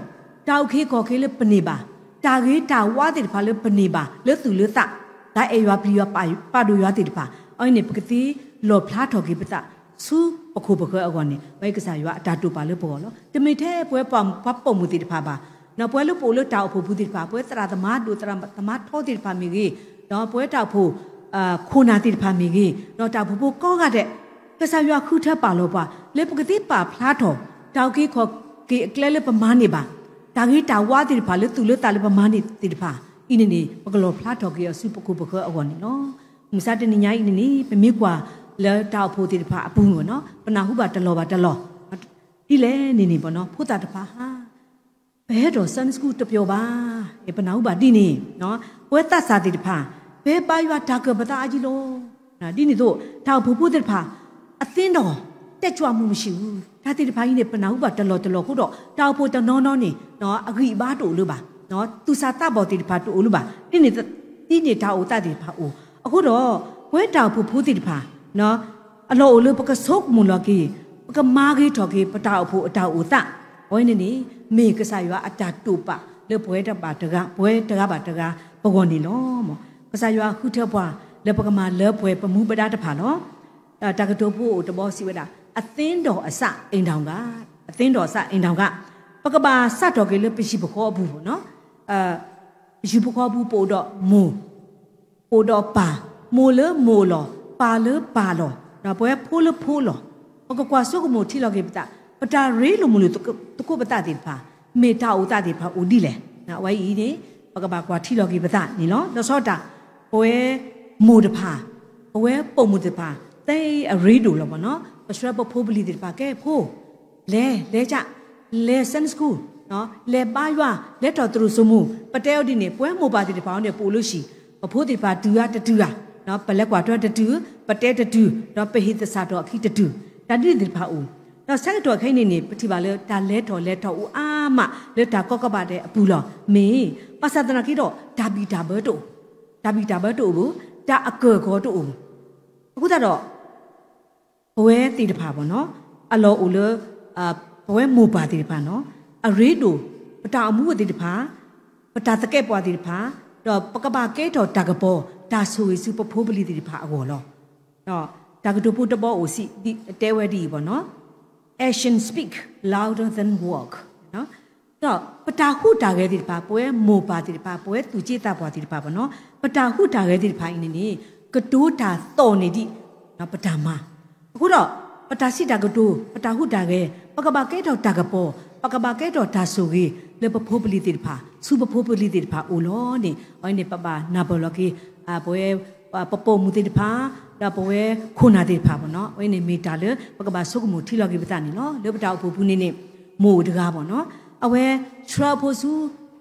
တၢ်အုၣ်က့ၤခီၣ်က့ၤလၢပန့ၢ်ဘၣ်, တၢ်ဂ့ၤတၢ်ဝါသ့ၣ်တဖၣ်လၢပန့ၢ်ဘၣ် လၢသူၣ်လၢသး, တၢ်အဲၣ်ယွၤပျံၤယွၤပာ်ဒိၣ်ယွၤသ့ၣ်တဖၣ်, အဝဲန့ၣ် ပကသ့လီၣ်ဖျါထီၣ်က့ၤပသး ဆူပခိၣ်ပဃၢၤအဂီၢ်န့ၣ် အဝဲကစၢ်ယွၤအတၢ်တိာ်ပာ်လၢပဂီၢ်လီၤ. တမ့ၢ်ထဲပဝဲပှၤပိာ်မုၣ်သ့ၣ်တဖၣ်ဘၣ်, ပဝဲလၢပအိၣ်လၢတၢ်အိၣ်ဖှိၣ်ပူၤသ့ၣ်တဖၣ်, ပဝဲသရၣ်သမါဒိၣ်သရၣ်သမါထီသ့ၣ်တဖၣ်မ့ၢ်ဂ့ၤ, ဒီးပဝဲတၢ်အိၣ်ဖှိၣ် ခိၣ်နၢ်သ့ၣ်တဖၣ်မ့ၢ်ဂ့ၤ, ဒီးတၢ်အိၣ်ဖှိၣ်ဖိကိးဂၤဒဲး, ကစၢ်ယွၤဃုထၢပာ်လီၤပှၤ လၢပကသ့ပာ်ဖျါထီၣ် တၢ်အုၣ်က့ၤခီၣ်က့ၤအကျဲလၢပမၤန့ၢ်ဘၣ်, တၢ်ဂ့ၤတၢ်ဝါသ့ၣ်တဖၣ်လၢသူၣ်လၢသးလၢပမၤန့ၢ်သ့ၣ်တဖၣ်, အံၤန့ၣ်န့ၣ် ပကလီၣ်ဖျါထီၣ်က့ၤအီၤဆူပခိၣ်ပဃၢၤအဂီၢ်န့ၣ်လီၤ. မုၢ်မဆါတနံၤညါအံၤန့ၣ်န့ၣ် ပမ့ၢ်ကွၢ်လၢတၢ်အိၣ်ဖှိၣ်သ့ၣ်တဖၣ်အပူၤန့ၣ်နီၤ ပနၢ်ဟူဘၣ်တလီၢ်ဘၣ်တလီၢ်, ဒ်လဲၣ်န့ၣ်န့ၣ်ဘၣ်နီၤ ဖိသၣ်တဖၣ်ဟါ ပဟဲထီၣ် Sunday School တပျီၤဘၣ်, ပနၢ်ဟူဘၣ်ဒ်န့ၣ်, ပဝဲသးစၢ်သ့ၣ်တဖၣ် ပဟဲဘါယွၤတၢ်ကၢၣ်ပသးအါကံလီၤ. ဒ်န့ၣ်အသိး တၢ်အိၣ်ဖှိၣ်ဖိသ့ၣ်တဖၣ် အသင်းတော် တက်ကြွမှုမရှိဘူး, တၢ်သ့ၣ်တဖၣ်အံၤန့ၣ် ပနၢ်ဟူဘၣ်တလီၢ်တလီၢ်အဃိဒီး တၢ်အိၣ်ဖှိၣ်တနီၤနီၤန့ၣ် အဂံၢ်အဘါတအိၣ်လၢၤဘၣ်, သူၣ်စၢ်သးဘီၣ်သ့ၣ်တဖၣ်တအိၣ်လၢၤဘၣ်, ဒ်န့ၣ် ဒ်န့ၣ်တၢ်အိၣ်သးသ့ၣ်တဖၣ်အိၣ်. အဃိဒီး ပဝဲတၢ်အိၣ်ဖှိၣ်ဖိသ့ၣ်တဖၣ် အလီၢ်အိၣ်လၢပကဆိကမိၣ်လီၤက့ၤ, ပကမၤဂ့ၤထီၣ်က့ၤ ပတၢ်အိၣ်ဖှိၣ်အတၢ်အိၣ်သး, အဝဲန့ၣ်န့ၣ် မ့ၢ်ကစၢ်ယွၤအတၢ်တိာ်ပာ်လၢပဝဲတဘၣ်တဂၤ, ပဝဲတဂၤဘၣ်တဂၤပဂီၢ်န့ၣ်လီၤ. ကစၢ်ယွၤဃုထၢပှၤ လၢပကမၤလၢပှဲၤပမူပဒါတဖၣ်လီၤ. တၢ်ကတိၤဖိအိၣ်တဘီစံးဝဲဒၣ် အသင်းတော်အစ အိမ်ထောင်က, အသင်းတော်အစ အိမ်ထောင်က, ပကဘၣ်စးထီၣ်က့ၤလၢပဟံၣ်ပဃီအပူၤဘၣ်နီၤ. ပဟံၣ်ပဃီအပူၤ ပအိၣ်ဒီးမိၢ်, ပအိၣ်ဒီးပၢ်, မိၢ်လၢမိၢ်အလီၢ်, ပၢ်လၢပၢ်အလီၢ်, ပဝဲဖိလၢဖိအလီၢ်, ပကကွၢ်ဆိကမိၣ်ထံလီၤက့ၤပသး, ပတၢ်ရ့လိာ်မုာ်လိာ်သကိးပသးသ့ၣ်တဖၣ်, မ့ၢ်တၢ်အိၣ်သးသ့ၣ်တဖၣ်အိၣ်ဒ်လဲၣ်. အဝဲအံၤန့ၣ် ပကဘၣ်ကွၢ်ထံလီၤက့ၤပသးန့ၣ်လီၤ. ဒီးဆီတၢ် ပဝဲမိၢ်တဖၣ်, ပဝဲပိာ်မုၣ်တဖၣ်, သ့အရ့ဒိၣ်လီၤဘၣ်နီၤ. ပဆှၢပဖိပလံၤသ့ၣ်တဖၣ်ကဲဖိ လဲၤ, လဲၤက, လဲၤ Sunday school, လဲၤဘါယွၤ, လဲၤထီၣ်သရိာ်စိမိၤ, ပတဲအီၤဒ်န့ၣ် ပဝဲမိၢ်ပၢ်သ့ၣ်တဖၣ်အံၤန့ၣ် ပအိၣ်လၢဟံၣ်, ပဖိသ့ၣ်တဖၣ်တုၤဧါတတုၤဧါ, ပလဲၤကွၢ်ထွဲတတုၤ, ပတဲတတုၤ, ဒီးပဟ့ၣ်သဆၣ်ထီၣ်အခံတတုၤ, တၢ်ဒ်န့ၣ်သ့ၣ်တဖၣ်အိၣ်. ဒီးဆၢကတီၢ်ခဲအံၤန့ၣ်န့ၣ် ပထံၣ်ဘၣ်လၢတၢ်လဲၤထီၣ်လဲၤထီအိၣ်အါမး လၢတၢ်ကီကီဘၣ်ဒဲးအပူၤလီၤ. မ့ၢ်, ဘၣ်ဆၣ်သနာ်က့ဒီး တၢ်ဘံၣ်တၢ်ဘၢတအိၣ်, တၢ်ဘံၣ်တၢ်ဘၢတအိၣ်ဘၣ်, တၢ်အကၢၢ်ကီတအိၣ်ဘၣ်. အဃိသတးဒီး ပဝဲသ့ၣ်တဖၣ်ဘၣ်နီၤ, အလီၢ်အိၣ်လၢ ပဝဲမိၢ်ပၢ်သ့ၣ်တဖၣ်နီၤ, အရ့ဒိၣ် ပတၢ်အိၣ်မူသ့ၣ်တဖၣ်, ပတၢ်သကဲးပဝးသ့ၣ်တဖၣ်, ဒီးပကဘၣ်ကဲထီၣ်တၢ်ကပီၤ တၢ်ဆိၣ်ဂ့ၤဆူပဖိပလံၤသ့ၣ်တဖၣ်အဂီၢ်လီၤ. ဒီးတၢ်ကတိၤဖိတဘီအိၣ်စံး တဲဝဲဒ်အံၤဘၣ်နီၤ, Action speak louder than work. ဒီးပတၢ်ဟူးတၢ်ဂဲၤသ့ၣ်တဖၣ်, ပဝဲမိၢ်ပၢ်သ့ၣ်တဖၣ်, ပဝဲသူၣ်က့သးပှၢ်သ့ၣ်တဖၣ်ဘၣ်နီၤ, ပတၢ်ဟူးတၢ်ဂဲၤသ့ၣ်တဖၣ်အံၤန့ၣ်န့ၣ် ကတိၤတၢ်သီၣ်န့ၢ်ဒံး ပတၢ်မၤ. အဃိဒီး ပတၢ်စံးတၢ်ကတိၤ, ပတၢ်ဟူးတၢ်ဂဲၤ, ပကဘၣ်ကဲထီၣ်တၢ်ကပီၤ, ပကဘၣ်ကဲထီၣ်တၢ်ဆိၣ်ဂ့ၤ လၢပဖိပလံၤသ့ၣ်တဖၣ်, ဆူပဖိပလံၤသ့ၣ်တဖၣ်အအိၣ်လီၤန့ၣ်, အဝဲန့ၣ် ပဘၣ်နၢ်ပၢၢ်လီၤက့ၤ ပဝဲ ပပိာ်မုၣ်သ့ၣ်တဖၣ်, ဒီးပဝဲခိၣ်နၢ်သ့ၣ်တဖၣ်ဘၣ်နီၤ, အဝဲန့ၣ်မ့ၢ်တၢ်လၢ ပကဘၣ်ဆိကမိၣ်ထံလီၤက့ၤပသးန့ၣ်လီၤ. လၢပတၢ်အိၣ်ဖှိၣ်ပူၤန့ၣ်န့ၣ် မိၢ်အိၣ်တဂၤဘၣ်နီၤ, အဝဲဆှၢအဖိဆူ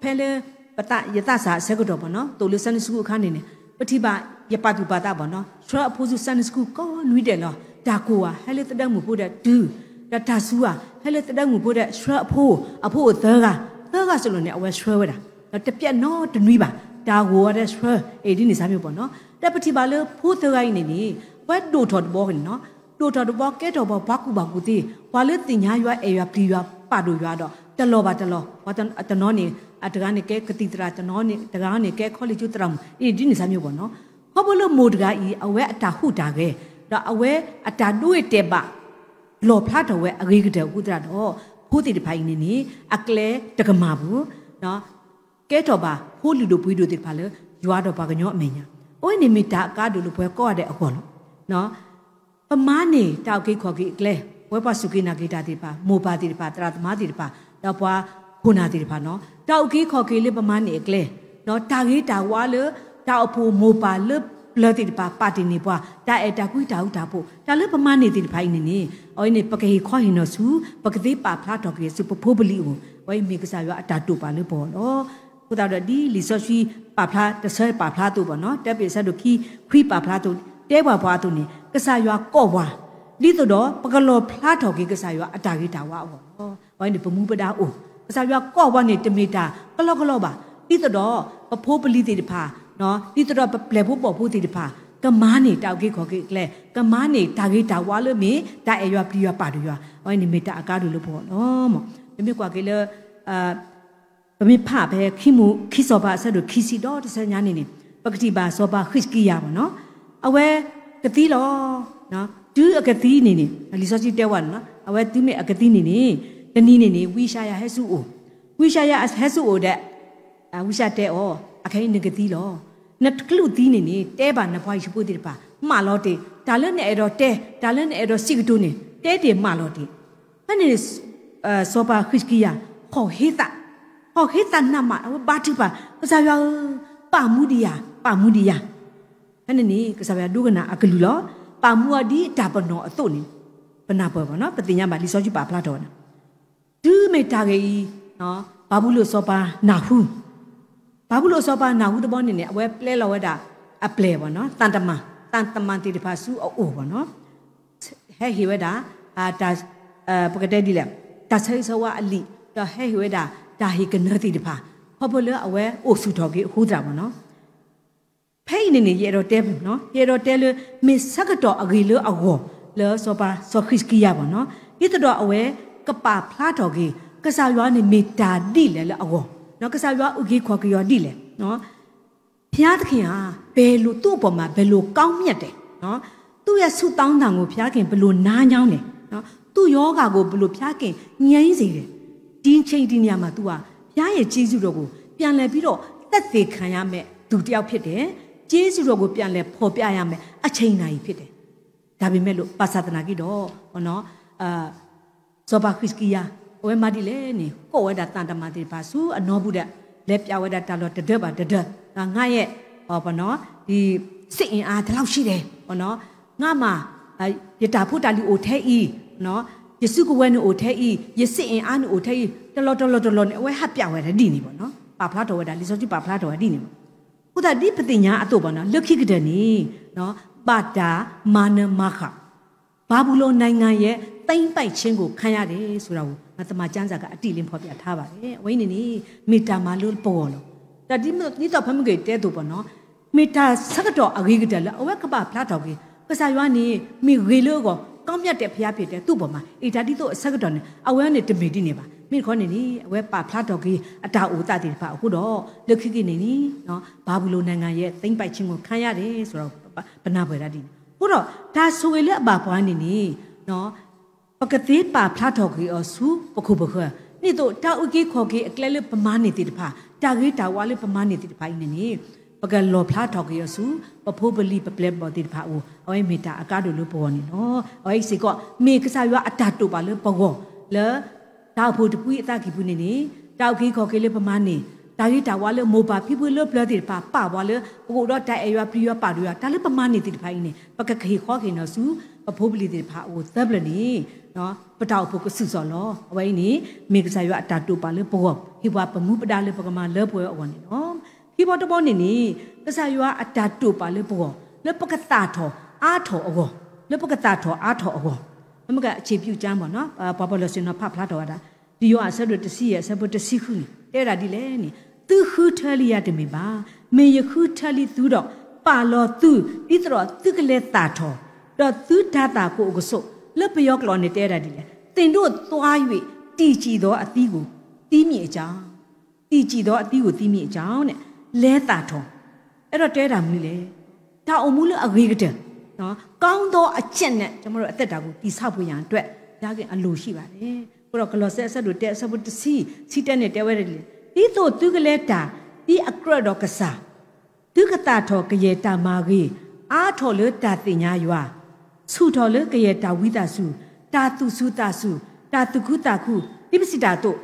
ဖဲလၢ ပသးယသးစၢ်အဆၢကတီၢ်ဘၣ်နီၤ, သိးလၢ Sunday school အခါန့ၣ်န့ၣ် ပထံၣ်ဘၣ်ယပာ်သူၣ်ပာ်သးဘၣ်နီၤ, ဆှၢအဖိဆူ Sunday school ကိးနွံဒဲးလီၤ. တၢ်ကိၢ်ဧါ ဟဲလၢသဒၢမုၣ်ဖိဒီးတုၤ, ဒီးတၢ်စူၤဧါ ဟဲလၢသဒၢမုၣ်ဖိဒီးဆှၢအဖိ, အဖိအိၣ်သၢဂၤ, သၢဂၤစ့ၢ်ကီးန့ၣ် အဝဲဆှၢဝဲဒၣ်, ဒီးတပျဲနီတနွံဘၣ်, တၢ်ဂိၢ်ဝဲဒီးဆှၢ, အ့ၣ် ဒ်န့ၣ်စၢ်မ့ၢ်ဘၣ်နီၤ. ဒီးပထံၣ်ဘၣ်လၢဖိသၢဂၤအံၤန့ၣ်န့ၣ် အဝဲဒိၣ်ထီၣ်တဘျီန့ၣ်နီၤ, ဒိၣ်ထီၣ်တဘျီ ကဲထီၣ်ပှၤ ပှၤကူၣ်ဘၣ်ကူၣ်သ့, ပှၤလၢသ့ၣ်ညါယွၤ အဲၣ်ယွၤ ပျံၤယွၤ ပာ်ဒိၣ်ယွၤဒီး တလီၢ်ဘၣ်တလီၢ်, ပှၤတနီၤန့ၣ် အတဂၤန့ၣ်ကဲကသံၣ်သရၣ်, တနီၤန့ၣ် တဂၤန့ၣ်ကဲ college သရၣ်မုၣ်, အ့ၣ် ဒ်န့ၣ်စၢ်မ့ၢ်ဘၣ်နီၤ. ခီဖျိလၢမိၢ်တဂၤအံၤ အဝဲအတၢ်ဟူးတၢ်ဂဲၤ, ဒီးအဝဲအတၢ်ဒိအ့ၣ်တဲာ်ဘၣ် လီၣ်ဖျါထီၣ်ဝဲအဂ့ၤကတၢၢ်အဃိသတးဒီး ဖိသ့ၣ်တဖၣ်အံၤန့ၣ်န့ၣ် အကျဲတကမၣ်ဘၣ်, ကဲထီၣ်ဘၣ်ဖိလုၢ်ဒိၣ်ပှ့ၤဒိၣ်သ့ၣ်တဖၣ်လၢ ယွၤဒီးပှၤကညီအမဲာ်ညါ, အဝဲန့ၣ်မ့ၢ်တၢ်အကါဒိၣ်လၢပှၤကိးဂၤဒဲးအဂီၢ်လီၤ. ပမၤန့ၢ်တၢ်အုၣ်က့ၤခီၣ်က့ၤအကျဲ, ပဝဲပှၤစူၢ်က့ၤနာ်က့ၤတၢ်သ့ၣ်တဖၣ်, မိၢ်ပၢ်သ့ၣ်တဖၣ်, သရၣ်သမါသ့ၣ်တဖၣ်, ဒီးပှၤခိၣ်နၢ်သ့ၣ်တဖၣ်နီၤ, တၢ်အုၣ်က့ၤခီၣ်က့ၤလၢပမၤန့ၢ်အကျဲ, တၢ်ဂ့ၤတၢ်ဝါလၢ တၢ်အိၣ်ဖှိၣ်မိၢ်ပၢ်လၢပျၢၤသ့ၣ်တဖၣ် ပာ်တ့ၢ်န့ၢ်ပှၤ, တၢ်အဲၣ်တၢ်ကွံ တၢ်ဃူတၢ်ဖိး, တၢ်လၢပမၤန့ၢ်သ့ၣ်တဖၣ်အံၤန့ၣ်န့ၣ်, အဝဲန့ၣ် ပကဟ့ၣ်ခီဟ့ၣ်နီၤဆူ ပကသ့ပာ်ဖျါထီၣ်က့ၤဆူပဖိပလံၤအအိၣ်, အဝဲအံၤမ့ၢ်ကစၢ်ယွၤအတၢ်တိာ်ပာ်လၢပဂီၢ်လီၤ. အဃိသတးဒီး ဒ်လံာ်စီဆှံပာ်ဖျါ တဆၢပာ်ဖျါအသိးဘၣ်နီၤ, တၢပ့းအဆၢဒိၣ်ခံ ခွံပာ်ဖျါအသိး, တဲပှၤပှၤအသိးန့ၣ် ကစၢ်ယွၤကိးပှၤ ဒ်သိးဒီး ပကလီၣ်ဖျါထီၣ်က့ၤကစၢ်ယွၤအတၢ်ဂ့ၤတၢ်ဝါအဂီၢ်လီၤ. အဝဲန့ၣ်ပမူပဒါအိၣ်, ကစၢ်ယွၤကိးပှၤန့ၣ် တမ့ၢ်တၢ်ကလီကလီဘၣ်, ဒ်သိးဒီး ပဖိပလံၤသ့ၣ်တဖၣ်, ဒ်သိးဒီးပပျဲၢ်ဖိဘီၣ်ဖိသ့ၣ်တဖၣ် ကမၤန့ၢ်တၢ်အုၣ်က့ၤခီၣ်က့ၤအကျဲ, ကမၤန့ၢ်တၢ်ဂ့ၤတၢ်ဝါလၢမ့ၢ် တၢ်အဲၣ်ယွၤပျံၤယွၤပာ်ဒိၣ်ယွၤ, အဝဲန့ၣ်မ့ၢ်တၢ်အကါဒိၣ်လၢပဂီၢ်လီၤ. ပမ့ၢ်ကွၢ်က့ၤလၢ ပမ့ၢ်ဖးဖဲခံမိၢ်ခံစီၤပၤအဆၢဒိၣ်ခံဆံဒီးတဆၢညါန့ၣ်န့ၣ် ပကထံၣ်ဘၣ်စီၤပၤဃံးစကံယၤဘၣ်နီၤ, အဝဲကသံလီၤ. တုၤအကသံန့ၣ်န့ၣ် လံာ်စီဆှံတဲဝဲန့ၣ်နီၤ, အဝဲတုၤမ့ၢ်အကသံန့ၣ်န့ၣ် တနံၤန့ၣ်န့ၣ် ဝံယၡါယၤဟဲဆူအအိၣ်, ဝံယၡါယၤဟဲဆူအအိၣ်ဒီး ဝံယၡါယၤတဲအီၤ, အခဲအံၤနကသံလီၤ. နတချုးသံန့ၣ်န့ၣ် တဲဘၣ်နပှၤဟံၣ်ဖိသ့ၣ်တဖၣ် မၢလီၤတ့ၢ်, တၢ်လၢနအဲၣ်ဒိးတဲ, တၢ်လၢနအဲၣ်ဒိးစံးကတိၤန့ၣ် တဲတ့ၢ်မၢလီၤတ့ၢ်. ဖဲန့ၣ်န့ၣ် စီၤပၤဃံးစကံယၤ ဟီၣ်ဟ့သး, ဟီၣ်ဟ့သးနးမး, အဝဲဘါထုကဖၣ်, ကစၢ်ယွၤဧၢ, ပာ်မူဒံးယၤ, ပာ်မူဒံးယၤ. ဖဲန့ၣ်န့ၣ် ကစၢ်ယွၤဒိကနၣ်အကလုၢ်လီၤ. ပာ်မူအီၤဒ်တၢ်ပနီၣ်အသိးန့ၣ် ပနၢ်ပၢၢ်ဘၣ်နီၤ, ပသ့ၣ်ညါဘၣ် လံာ်စီဆှံပာ်ဖျါထီၣ်ဝဲဒၣ် တုၤမ့ၢ်တၢ်ဂ့ၢ်အံၤ ဘၤဘူလိၣ်စီၤပၤနၢ်ဟူ, ဘၤဘူလိၣ်စီၤပၤနၢ်ဟူတဘျီန့ၣ်န့ၣ် အဝဲပျဲလီၤဝဲဒၣ်အပျဲၢ်ဘၣ်နီၤ, သံတမန်, သံတမန်သ့ၣ်တဖၣ်ဆူအအိၣ်ဘၣ်နီၤ, ဟဲဟ့ၣ်ဝဲဒၣ် တၢ်, ပကတဲဒ်လဲၣ်, တၢ်ဆၢဂ့ၤဆၢဝါအလံာ်, ဒီးဟဲဟ့ၣ်ဝဲဒၣ် တၢ်ဟ့ၣ်ကနၢသ့ၣ်တဖၣ်, ခီဖျိလၢအဝဲအိၣ်ဆူၣ်ထီၣ်က့ၤအဃိသတးဘၣ်နီၤ. အဂ့ၢ်န့ၣ်န့ၣ် ယအဲၣ်ဒိးတဲ, ယအဲၣ်ဒိးတဲလၢ မ့ၢ်ဆၢကတီၢ်အဂ့ၤလၢအဂီၢ် လၢစီၤပၤစီၤဃံးစကံယၤဘၣ်နီၤ, ဒ်သိးဒီးအဝဲကပာ်ဖျါထီၣ်က့ၤ ကစၢ်ယွၤန့ၣ်မ့ၢ်တၢ်ဒ်လဲၣ်လၢအဂီၢ်, ကစၢ်ယွၤအုၣ်က့ၤခီၣ်က့ၤအီၤဒ်လဲၣ်. ဘုရားသခင်ဟာ ဘယ်လို သူ့အပေါ်မှာ ဘယ်လို ကောင်းမြတ်တယ်, သူ့ရဲ့ဆုတောင်းသံကို ဘုရားသခင် ဘယ်လိုနားညောင်းတယ်, သူ့ယောဂါကို ဘယ်လို ဘုရားသခင် ငြိမ်းစေတယ်. ဒီအချိန်ဒီနေရာမှာ သူဟာ ဘုရားရဲ့ကျေးဇူးတော်ကို ပြန်လည်ပြီးတော့ သက်သေခံရမယ့်သူတစ်ယောက်ဖြစ်တယ်. ကျေးဇူးတော်ကို ပြန်လည်ဖော်ပြရမယ့်အချိန်နာရီဖြစ်တယ်. ဒါပေမဲ့လို့ ဘၣ်ဆၣ်သနာ်က့ဒီး စီၤပၤဃံးစကံယၤ အဝဲမၤဒ်လဲၣ်န့ၣ် ကိးဝဲဒၣ်သံတမန်သ့ၣ်တဖၣ်ဆူအနီပူၤဒီး လဲၤပျးဝဲဒၣ်တၢ်လီၢ်တဒၢဘၣ်တဒၢ, ငါရဲ့ စစ်အင်အား ဒီလောက်ရှိတယ်, ငါမှာ ယတၢ်ဖိတၢ်လံၤအိၣ်ထဲအံၤ, ယစုကဝဲၤန့ၣ်အိၣ်ထဲအံၤ, ယစစ်အင်အားန့ၣ်အိၣ်ထဲအံၤ, တလီၢ်တလီၢ်တလီၢ်န့ၣ် အဝဲဟးပျးဝဲဒၣ်ဒ်န့ၣ်ဘၣ်နီၤ, ပာ်ဖျါထီၣ်ဝဲဒၣ် လံာ်စီဆှံပာ်ဖျါထီၣ်ဝဲဒ်န့ၣ်ဘၣ်. အဃိသတးဒ်ပသ့ၣ်ညါအသိးဘၣ်နီၤ လၢခံကတၢၢ်န့ၣ် ဘၣ်တၢ်မၤနၢၤမၤဃၣ် ဘာဘူလိန်နိုင်ငံရဲ့ သိမ်းပိုက်ခြင်းကို ခံရတယ်ဆိုတာကို သမ္မာကျမ်းစာက အတိအလင်း ဖော်ပြထားပါတယ်. အဝဲအံၤန့ၣ်န့ၣ် မ့ၢ်တၢ်မၤလိပဂီၢ်လီၤ. တၢ်ဒ်သိးဖဲမုၢ်ဂ့ၤတဲအသိးဘၣ်နီၤ မ့ၢ်တၢ်ဆၢကတီၢ်အဂ့ၤကတၢၢ်လၢအဝဲကပာ်ဖျါထီၣ်က့ၤ ကစၢ်ယွၤန့ၣ် မ့ၢ်ဂ့ၤလၢအဂီၢ် ကောင်းမြတ်တဲ့ဘုရားဖြစ်တယ် သူ့အပေါ်မှာ အံၤတၢ်ဒ်သိးအဆၢကတီၢ်န့ၣ် အဝဲန့ၣ်တမ့ၢ်ဒ်န့ၣ်ဘၣ်. မ့ၢ်တခီန့ၣ်န့ၣ် အဝဲပာ်ဖျါထီၣ်က့ၤအတၢ်အိၣ်သးသ့ၣ်တဖၣ်အဃိဒီး လၢခံက့ၤန့ၣ်န့ၣ် ဘာဘူလိန်နိုင်ငံရဲ့ သိမ်းပိုက်ခြင်းကို ခံရတယ်ဆိုတာ ပနၢ်ပၢၢ်ဒၣ်ဒ်န့ၣ် အဃိဒီး တၢ်ဆိၣ်ဂ့ၤလၢအဘၣ်ပှၤန့ၣ်န့ၣ် ပကသ့ပာ်ဖျါထီၣ်က့ၤအီၤဆူပခိၣ်ပဃၢၤ, ဒ်သိးတၢ်အုၣ်က့ၤခီၣ်က့ၤအကျဲလၢပမၤန့ၢ်သ့ၣ်တဖၣ်, တၢ်ဂ့ၤတၢ်ဝါလၢပမၤန့ၢ်သ့ၣ်တဖၣ်အံၤန့ၣ်န့ၣ် ပကလီၣ်ဖျါထီၣ်က့ၤအီၤဆူ ပဖိပလံၤပပျဲၢ်ဘီၣ်သ့ၣ်တဖၣ်အအိၣ်, အဝဲမ့ၢ်တၢ်အကါဒိၣ်လၢပဂီၢ်န့ၣ်လီၤ. အဝဲအံၤစ့ၢ်ကီး မ့ၢ်ကစၢ်ယွၤအတၢ်တိာ်ပာ်လၢပဂီၢ် လၢ တၢ်အိၣ်ဖှိၣ်တဖုအသးကံၢ်ပူၤန့ၣ်န့ၣ် တၢ်အုၣ်က့ၤခီၣ်က့ၤလၢပမၤန့ၢ်, တၢ်ဂ့ၤတၢ်ဝါလၢမိၢ်ပၢ်ဖံဖုလၢပျၢၤသ့ၣ်တဖၣ် ပာ်ပှၤလၢ ပကအိၣ်ဒီးတၢ်အဲၣ်ယွၤပျံၤယွၤပာ်ဒိၣ်ယွၤ တၢ်လၢပမၤန့ၢ်သ့ၣ်တဖၣ်အံၤန့ၣ် ပကကဟ့ၣ်ဃီက့ၤန့ၣ်ဆူ ပဖိပလံၤသ့ၣ်တဖၣ်အအိၣ်သၢဖျၢၣ်န့ၣ် ပတၢ်အိၣ်ဖှိၣ်ကဆူၣ်စီၣ်လီၤ. အဝဲအံၤန့ၣ် မ့ၢ်ကစၢ်ယွၤအတၢ်တိာ်ပာ်လၢပဂီၢ် ဟ့ၣ်ပှၤပမူပဒါလၢပကမၤလၢပှဲၤအဂီၢ်န့ၣ်လီၤ. ခံဘီတဘီန့ၣ်န့ၣ် ကစၢ်ယွၤအတၢ်တိာ်ပာ်လၢပဂီၢ် လၢပကသၣ်ထီၣ်အါထီၣ်အဂီၢ်, လၢပကသၣ်ထီၣ်အါထီၣ်အဂီၢ်, မ့ၢ်က အခြေပြုကျမ်း ပှၤပီၣ်လဲၣ်စ့ၢ်ကီးဖးဖျါထီၣ်ဝဲဒၣ် လံာ်ယိၤဟၣ်အဆၢဒိၣ်တဆံယဲၢ်အဆၢဖိတဆံဃုန့ၣ် တဲဝဲဒၣ်ဒ်လဲၣ်န့ၣ်, သုဃုထၢလံယၤတမ့ၢ်ဘၣ်, မ့ၢ်ယဃုထၢလံသုဒီး ပာ်လီၤသု ဒ်သိးဒီးသုကလဲၤသၣ်ထီၣ်, ဒီးသုတၤသၣ်ကအိၣ်ကဆိး, လၢပယီၤကျိာ်န့ၣ်တဲဝဲဒၣ်ဒ်လဲၣ်, သင်တို့သွား၍ တည်ကြည်သောအသီးကို သီးမည်အကြောင်း တည်ကြည်သောအသီးကို သီးမည်အကြောင်းန့ၣ် လဲၤသၣ်ထီၣ်, အဲၣ်ဒိးတဲတၢ်မနုၤလဲၣ်, တၢ်အိၣ်မူလၢအဂ့ၤကတၢၢ် ကောင်းသောအကျင့်နဲ့ ကျွန်တော်တို့အသက်တာကို တည်ဆောက်ဖို့ရန်အတွက် ဘုရားခင်အလိုရှိပါတယ်. အဃိဒီးကလီးစဲအဆၢဒိၣ်တၢအဆၢဖိတဆံ ဆံတၢန့ၣ်တဲဝဲဒ်လဲၣ်, ဒ်သိးသုကလဲၤတၢ် ဒ်အကြၢးဒီးကစၢ် သုကသၣ်ထီၣ်ကယဲၢ်တၢ်မၤဂ့ၤ, အါထီၣ်လၢတၢ်သ့ၣ်ညါယွၤ, ဆူၣ်ထီၣ်လၢကယဲၢ်တၢ်ဝံသးစူၤ, တၢ်သူၣ်စူၤသးစူၤ, တၢ်သူၣ်ခုသးခု, ဒ်ပစံးတၢ်အသိး,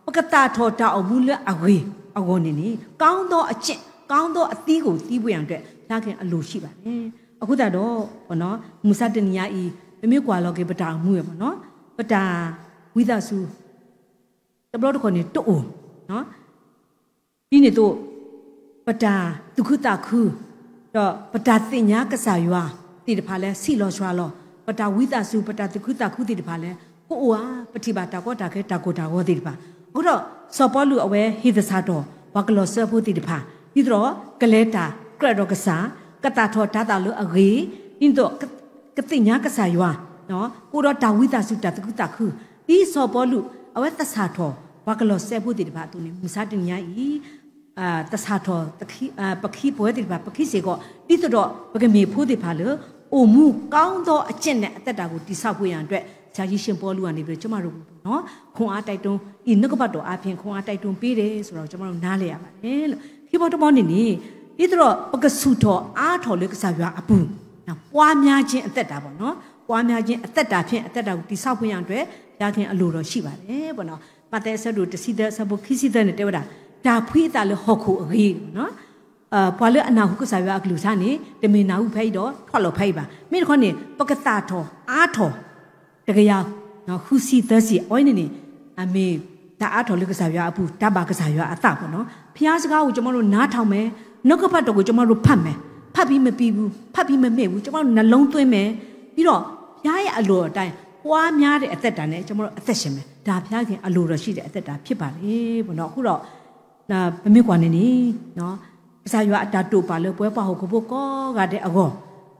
ပကသၣ်ထီၣ်တၢ်အိၣ်မူလၢအဂ့ၤအဂီၢ်န့ၣ်န့ၣ် ကောင်းသောအကျင့်, ကောင်းသောအသီးကို သီးဖို့ရန်အတွက် ဘုရားခင်အလိုရှိပါတယ်. အဃိသတးဒီး မုၢ်ဆါတနံၤညါအံၤ ပမ့ၢ်ကွၢ်လီၤက့ၤပတၢ်အိၣ်မူဝဲဘၣ်နီၤ, ပတၢ်ဝံသးစူၤ တဘျီတခီၣ်န့ၣ်တအိၣ် ဒ်န့ၣ်အသိး ပတၢ်သူၣ်ခုသးခု ဒီးပတၢ်သ့ၣ်ညါကစၢ်ယွၤသ့ၣ်တဖၣ်လၢဆံးလီၤစှၤလီၤ, ပတၢ်ဝံသးစူၤ ပတၢ်သူၣ်ခုသးခုသ့ၣ်တဖၣ်လၢ ကအိၣ်ဧါ, ပထံၣ်ဘၣ်တၢ်ကီတၢ်ခဲတၢ်ကိၢ်တၢ်ဂီၤသ့ၣ်တဖၣ်, အဃိဒီး စီၤပီလူးအဝဲဟ့ၣ်သဆၣ်ထီၣ် ပှၤကလီးစဲဖိသ့ၣ်တဖၣ် ဒ်သိးဒီး ကလဲၤတၢ်ကြၢးဒီးကစၢ်, ကသၣ်ထီၣ်တၤသၣ်လၢအဂ့ၤ, ဒ်သိး ကသ့ၣ်ညါကစၢ်ယွၤ, ကအိၣ်ဒီးတၢ်ဝံသးစူၤတၢ်သူၣ်ခုသးခု, ဒ်စီၤပီလူး အဝဲသဆၣ်ထီၣ် ပှၤကလီးစဲဖိသ့ၣ်တဖၣ်အသိးန့ၣ် မုၢ်ဆါတနံၤညါအံၤ သဆၣ်ထီၣ် ပခံပဝဲသ့ၣ်တဖၣ် ပခံစ့ၢ်ကီး ဒ်သိးဒီး ပကမ့ၢ်ဖိသ့ၣ်တဖၣ်လၢ အိၣ်မူကောင်းသောအကျင့်နဲ့ အသက်တာကို တည်ဆောက်ဖို့ရန်အတွက် ဆရာကြီးရှင်ပေါလုကနေပြီး ကျွန်မတို့ကိုပေါ့နော် ခွန်အားတိုက်တွန်း ဒီနှုတ်ကပတ်တော်အားဖြင့် ခွန်အားတိုက်တွန်းပေးတယ်ဆိုတာကို ကျွန်မတို့နားလည်ရပါတယ်လို့ ခံဘီတဘီန့ၣ်န့ၣ် ဒ်သိးဒီး ပကဆူၣ်ထီၣ်အါထီၣ်လၢကစၢ်ယွၤအပူၤ ပွားများခြင်းအသက်တာပေါ့နော် ပွားများခြင်းအသက်တာဖြင့် အသက်တာကိုတည်ဆောက်ဖို့ရန်အတွက် ဘုရားခင်အလိုတော်ရှိပါတယ်ပေါ့နော် မဿဲအဆၢဒိၣ်တဆံသၢ အဆၢဖိခံဆံသၢန့ၣ်တဲဝဲဒၣ် တၢ်ဖှံအသးလၢဟီၣ်ခိၣ်အဂ့ၤ ပှၤလၢအနၢ်ဟူကစၢ်ယွၤအကလုၢ်ကထါန့ၣ် တမ့ၢ်နၢ်ဟူဖဲအံၤဒီး ထွးလီၤဖဲအံၤဘၣ်. မ့ၢ်တခီန့ၣ် ပကသၣ်ထီၣ်အါထီၣ် တကယၤဃုဆံသၢဆံ အဝဲန့ၣ်န့ၣ် မ့ၢ်တၢ်အါထီၣ်လၢကစၢ်ယွၤအပူၤ တၢ်ဘၣ်ကစၢ်ယွၤအသးပေါ့နော် ဘုရားစကားကို ကျွန်တော်တို့ နားထောင်မယ် နှုတ်ကပတ်တော်ကို ကျွန်တော်တို့ ဖတ်မယ် ဖတ်ပြီး မပြီးဘူး ဖတ်ပြီး မမေ့ဘူး ကျွန်တော်တို့ နှလုံးသွင်းမယ် ပြီးတော့ ဘုရားရဲ့အလိုတော်အတိုင်း ပွားများတဲ့အသက်တာနဲ့ ကျွန်တော်တို့ အသက်ရှင်မယ် ဒါဘုရားခင်အလိုတော်ရှိတဲ့အသက်တာဖြစ်ပါတယ်ပေါ့နော် အခုတော့ ပမ့ၢ်ကွၢ်န့ၣ်န့ၣ် ကစၢ်ယွၤအတၢ်တိာ်ပာ်လၢပဝဲပှၤဟီၣ်ခိၣ်ဖိကိးဂၤဒဲးအဂီၢ်,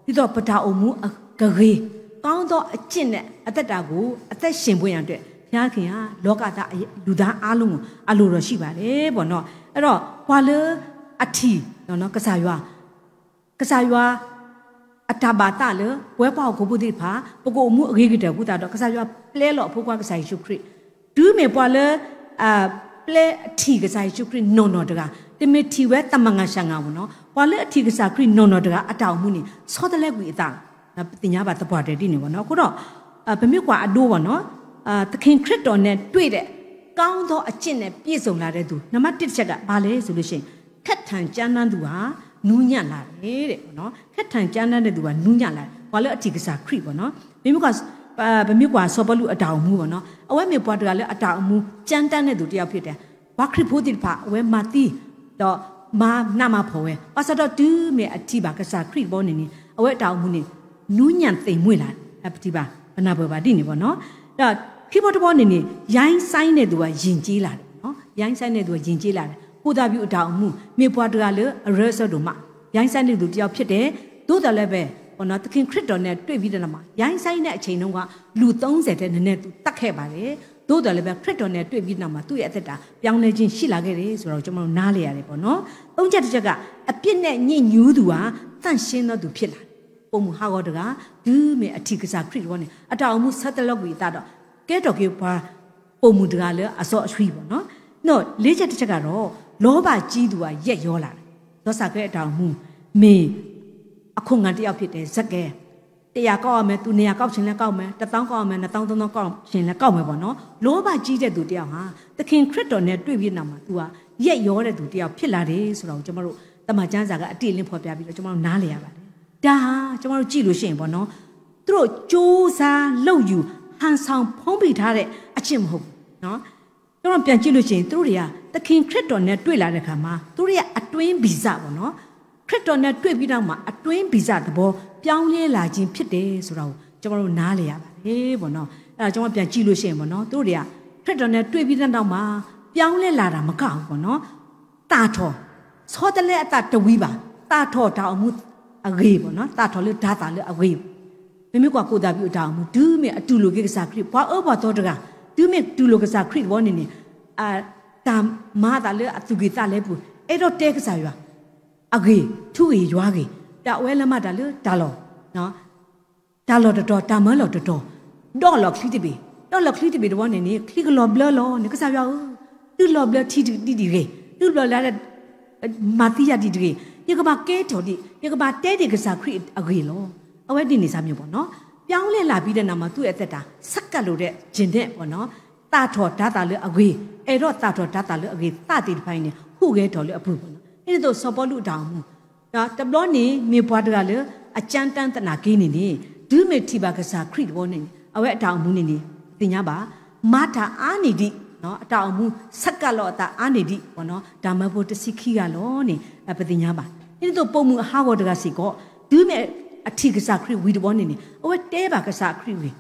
ဒ်သိးပတၢ်အိၣ်မူအကဂ့ၤ, ကောင်းသောအကျင့်နဲ့ အသက်တာကို အသက်ရှင်ဖို့ရန်အတွက် ဘုရားခင်ဟာ လောကသားအ- လူသားအားလုံးကို အလိုတော်ရှိပါတယ်ပေါ့နော်. အဲတော့ ပှၤလၢအထံၣ် ကစၢ်ယွၤ ကစၢ်ယွၤ အတၢ်ဘၣ်သးလၢ ပဝဲပှၤဟီၣ်ခိၣ်ဖိသ့ၣ်တဖၣ် ပကအိၣ်မူအဂ့ၤကတၢၢ်အဃိသတးဒီး ကစၢ်ယွၤပျဲလီၤအဖိခွါကစၢ်ယ့ၣ်ၡူးခရံာ်, တုၤမ့ၢ်ပှၤလၢ အပျဲအထံၣ်ကစၢ်ယ့ၣ်ၡူးခရံာ်နီၢ်နီၢ်တဂၤ, တမ့ၢ်ထံၣ်ဝဲသမၢ်ငါရှၤငါပေါ့နော်, ပှၤလၢအထံၣ်ကစၢ်ခရံာ်နီၢ်နီၢ်တဂၤ အတၢ်အိၣ်မူန့ၣ် ဆီတလဲကွံာ်အသး, ပသ့ၣ်ညါဘၣ်သပှၢ်တၢၢ်ဒ်န့ၣ်ပေါ့နော်. အဃိဒီး ပမ့ၢ်ကွၢ်အဒိပေါ့နော်, သခင်ခရစ်တော်နဲ့တွေ့တဲ့ ကောင်းသောအကျင့်နဲ့ပြည့်စုံလာတဲ့သူ နံပါတ်တစ်တချက်က ဘာလဲဆိုလို့ရှိရင် ခက်ထန်ကြမ်းတမ်းသူဟာ နူးညံ့လာတယ်တဲ့နော်. ခက်ထန်ကြမ်းတမ်းတဲ့သူဟာ နူးညံ့လာတယ်, ပှၤလၢအထံၣ်ကစၢ်ခရံာ်ပေါ့နော်. ပမ့ၢ်ကွၢ် ပမ့ၢ်ကွၢ်စီၤပီလူးအတၢ်အိၣ်မူပေါ့နော်, အဝဲမ့ၢ်ပှၤတဂၤလၢအတၢ်အိၣ်မူ ကြမ်းတမ်းတဲ့သူတစ်ယောက်ဖြစ်တယ်. ပှၤခရံာ်ဖိသ့ၣ်တဖၣ် အဝဲမၤသံ ဒီးမၤနးမၤဖှီၣ်ဝဲ, ဘၣ်ဆၣ်ဒီးတုၤမ့ၢ်အထံၣ်ဘၣ်ကစၢ်ခရံာ်တဘျီန့ၣ်န့ၣ် အဝဲအတၢ်အိၣ်မူန့ၣ် နူးညံ့သိမ်မွေ့လာ, ပထံၣ်ဘၣ် ပနၢ်ပၢၢ်ဘၣ်ဒ်န့ၣ်ပေါ့နော်. ဒီးခံဘီတဘီန့ၣ်န့ၣ် ရိုင်းစိုင်းတဲ့သူက ယဉ်ကျေးလာတယ်ပေါ့နော်. ရိုင်းစိုင်းတဲ့သူက ယဉ်ကျေးလာတယ်. ကိုသးပူအတၢ်အိၣ်မူ မ့ၢ်ပှၤတဂၤလၢအရၢအစၢၤဒိၣ်မး, ရိုင်းစိုင်းတဲ့သူတစ်ယောက်ဖြစ်တယ်. သို့သော်လည်းပဲ သခင်ခရစ်တော်နဲ့တွေ့ပြီးတဲ့နောက်မှာ ရိုင်းစိုင်းတဲ့အချိန်တုန်းက လူသုံးဆယ်ထက်နည်းနည်းသူသတ်ခဲ့ပါတယ်. သို့သော်လည်းပဲ ခရစ်တော်နဲ့တွေ့ပြီးနောက်မှာ သူ့ရဲ့အသက်တာပြောင်းလဲခြင်းရှိလာခဲ့တယ်ဆိုတာကို ကျွန်တော်တို့နားလည်ရတယ်ပေါ့နော်. သုံးချက်တစ်ချက်က အပြစ်နဲ့ညစ်ညူးသူဟာ သန့်ရှင်းသောသူဖြစ်လာတယ်. ပိာ်မုၣ်ဟးဂီၤတဂၤ တုၤမ့ၢ်အထံၣ်ကစၢ်ခရံာ်တဘျီန့ၣ် အတၢ်အိၣ်မူဆၢတလီၤကွံာ်အသးဒီး ကဲထီၣ်က့ၤပှၤပိာ်မုၣ်တဂၤလၢအစီအဆှံပေါ့နော်. ဒီးလေးချက်တစ်ချက်ကဒီး လောဘကြီးသူဟာ ရက်ရောလာတယ်. စီၤစးခဲအတၢ်အိၣ်မူ မ့ၢ်အခိၣ်ငါတစ်ယောက်ဖြစ်တယ်. ဇက္ခဲ တစ်ရာကောက်ရမယ်, သူ နှစ်ရာကောက်ချင်လည်းကောက်မယ်, တစ်သောင်းကောက်ရမယ်, နှစ်သောင်းသုံးသောင်းကောက်ချင်လည်းကောက်မယ်ပေါ့နော်. လောဘကြီးတဲ့သူတစ်ယောက်ဟာ သခင်ခရစ်တော်နဲ့တွေ့ပြီးနောက်မှာ သူက ရက်ရောတဲ့သူတစ်ယောက်ဖြစ်လာတယ်ဆိုတာကို ကျွန်တော်တို့ သမ္မာကျမ်းစာက အတိအလင်းဖော်ပြပြီးတော့ ကျွန်တော်တို့နားလည်ရပါတယ်. ဒါဟာ ကျွန်တော်တို့ကြည့်လို့ရှိရင်ပေါ့နော်, သူတို့ကြိုးစားလုပ်ယူ ဟန်ဆောင်ဖုံးဖိထားတဲ့အကျင့်မဟုတ်ဘူးနော်. ကျွန်တော်ပြန်ကြည့်လို့ရှိရင် သူတို့တွေက သခင်ခရစ်တော်နဲ့တွေ့လာတဲ့အခါမှာ သူတို့ရဲ့အတွင်းဗီဇပေါ့နော်, ခရစ်တော်နဲ့တွေ့ပြီးနောက်မှာ အတွင်းဗီဇသဘော ပြောင်းလဲလာခြင်းဖြစ်တယ်ဆိုတာကို ကျွန်တော်တို့နားလည်ရပါတယ်ပေါ့နော်. အဲ့ဒါ ကျွန်တော်ပြန်ကြည့်လို့ရှိရင်ပေါ့နော်, သူတို့တွေက ခရစ်တော်နဲ့တွေ့ပြီးတဲ့နောက်မှာ ပြောင်းလဲလာတာမကဘူးပေါ့နော်, သၣ်ထီၣ်, ဆီတလဲအသးတဝံၤဘၣ်, သၣ်ထီၣ်တၢ်အိၣ်မူအဂ့ၤပေါ့နော်, သၣ်ထီၣ်လၢတၤသၣ်လၢအဂ့ၤ. ပမ့ၢ်ကွၢ်ကိုသးပူအတၢ်အိၣ်မူ တုၤမ့ၢ်အတူၢ်လိာ်က့ၤကစၢ်ခရံာ် ပှၤအၢပှၤသီတဂၤ, တုၤမ့ၢ်တူၢ်လိာ်ကစၢ်ခရံာ်တဘျီန့ၣ်န့ၣ် တၢ်မၤအသးလၢအသူၣ်ဂ့ၤသးလဲပူၤ အဲၣ်ဒိးတဲကစၢ်ယွၤအဂ့ၤ, ထူဂ့ၤယွၤဂ့ၤ, ဒီးအဝဲလဲၤမၤတၢ်လၢတၢ်လီၢ်, တၢ်လီၢ်တတီၤ တၢ်မၢလီၢ်တတီၤ, ဒီးလီၢ်ချံတဘ့ၣ်, ဒီးလီၢ်ချံတဘ့ၣ်တဘျီန့ၣ်န့ၣ် ချံကလီၤဘျၢလီၤန့ၣ် ကစၢ်ယွၤဧၢ, သုလီၤဘျၢထံဒ်ဒ်ဂ့ၤ, သုဘျီလၢ မၤသံယၤဒ်တဂ့ၤ, ယကဘၣ်ကဲထီၣ်ဒံး, ယကဘၣ်တဲဒံးကစၢ်ခရံာ်အဂ့ၢ်လီၤ. အဝဲဒ်န့ၣ်စၢ်မ့ၢ်ပေါ့နော်. ပြောင်းလဲလာပြီးတဲ့နောက်မှာ သူ့ရဲ့အသက်တာ ဆက်ကပ်လို့တဲ့ကျင့်တဲ့ပေါ့နော်, သၣ်ထီၣ်တၤသၣ်လၢအဂ့ၤ, အဲၣ်ဒိးသၣ်ထီၣ်တၤသၣ်လၢအဂ့ၤ သၣ်သ့ၣ်တဖၣ်အံၤန့ၣ် ဟူးဂဲၤထီၣ်လၢအပူၤပေါ့နော်. ဒ်သိးစီၤပီလူးအတၢ်အိၣ်မူ တဘျီန့ၣ် မ့ၢ်ပှၤတဂၤလၢအကြမ်းတမ်းသနာ်က့န့ၣ်န့ၣ်, တုၤမ့ၢ်ထံၣ်ဘၣ်ကစၢ်ခရံာ်တဘျီန့ၣ်န့ၣ် အဝဲအတၢ်အိၣ်မူန့ၣ်န့ၣ် ပသ့ၣ်ညါဘၣ်, မၤတၢ်အါန့ၢ်ဒံး, အတၢ်အိၣ်မူ ဆက်ကပ်လီၤအသးအါန့ၢ်ဒံး, တၢ်မၢဖိတဆံခံဂၤလီၤန့ၣ် ပသ့ၣ်ညါဘၣ်. ဒ်သိးပိာ်မုၣ်အဟးဂီၤတဂၤစ့ၢ်ကီး တုၤမ့ၢ်အထံၣ်ကစၢ်ခရံာ်ဝံၤတဘျီန့ၣ်န့ၣ် အဝဲတဲဘၣ်ကစၢ်ခရံာ်ဝံၤ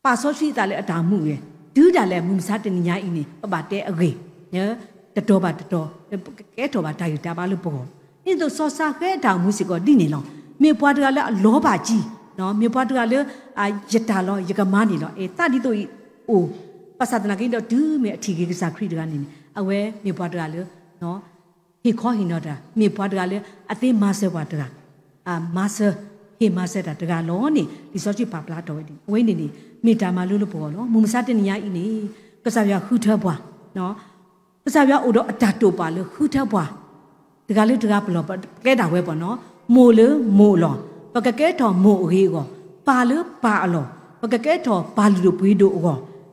ပာ်စီဆှံအသးလၢအတၢ်အိၣ်မူအဂ့ၢ်, တုၤဒၣ်လဲာ်မုၢ်မဆါတနံၤညါအံၤန့ၣ် ပဘၣ်တဲအဂ့ၢ်, တတီၤဘၣ်တတီၤ ပကကဲထီၣ်ဘၣ်တၢ်ဂံၢ်တၢ်ဘါလၢပဂီၢ်. ဒ်သိးစီၤစးဃဲအတၢ်အိၣ်မူစ့ၢ်ကီးဒ်န့ၣ်လီၤ. မ့ၢ်ပှၤတဂၤလၢအလီၤဘၣ်ကံ, မ့ၢ်ပှၤတဂၤလၢ ယတၢ်လီၤ ယကမၤန့ၢ်လီၤ, အဲ သးဒ်သိးအံၤအိၣ်, ဘၣ်ဆၣ်သနာ်က့ဒီးတုၤမ့ၢ်အထံၣ်က့ၤကစၢ်ခရံာ်တဂၤန့ၣ်န့ၣ် အဝဲမ့ၢ်ပှၤတဂၤလၢ ဟ့ၣ်ခီဟ့ၣ်နီၤတၢ်, မ့ၢ်ပှၤတဂၤလၢအသ့မၤစၢၤပှၤတဂၤ, မၤစၢၤ, ဟ့ၣ်မၤစၢၤတၢ်တဂၤလီၤန့ၣ် လံာ်စီဆှံပာ်ဖျါထီၣ်ဝဲဒ်န့ၣ်. အဝဲန့ၣ်န့ၣ် မ့ၢ်တၢ်မၤလိလၢပဂီၢ်လီၤ. မုၢ်မဆါတနံၤညါအံၤန့ၣ် ကစၢ်ယွၤဃုထၢပှၤ, ကစၢ်ယွၤအိၣ်ဒီးအတၢ်တိာ်ပာ်လၢဃုထၢပှၤ တဂၤလၢတဂၤပလီၢ် ပကဲဒၣ်ဝဲပှၤနီၤ, မိၢ်လၢမိၢ်အလီၢ် ပကကဲထီၣ်မိၢ်အဂ့ၤအဂီၢ်, ပၢ်လၢပၢ်အလီၢ် ပကကဲထီၣ်ပၢ်လုၢ်ဒိၣ်ပှ့ၤဒိၣ်အ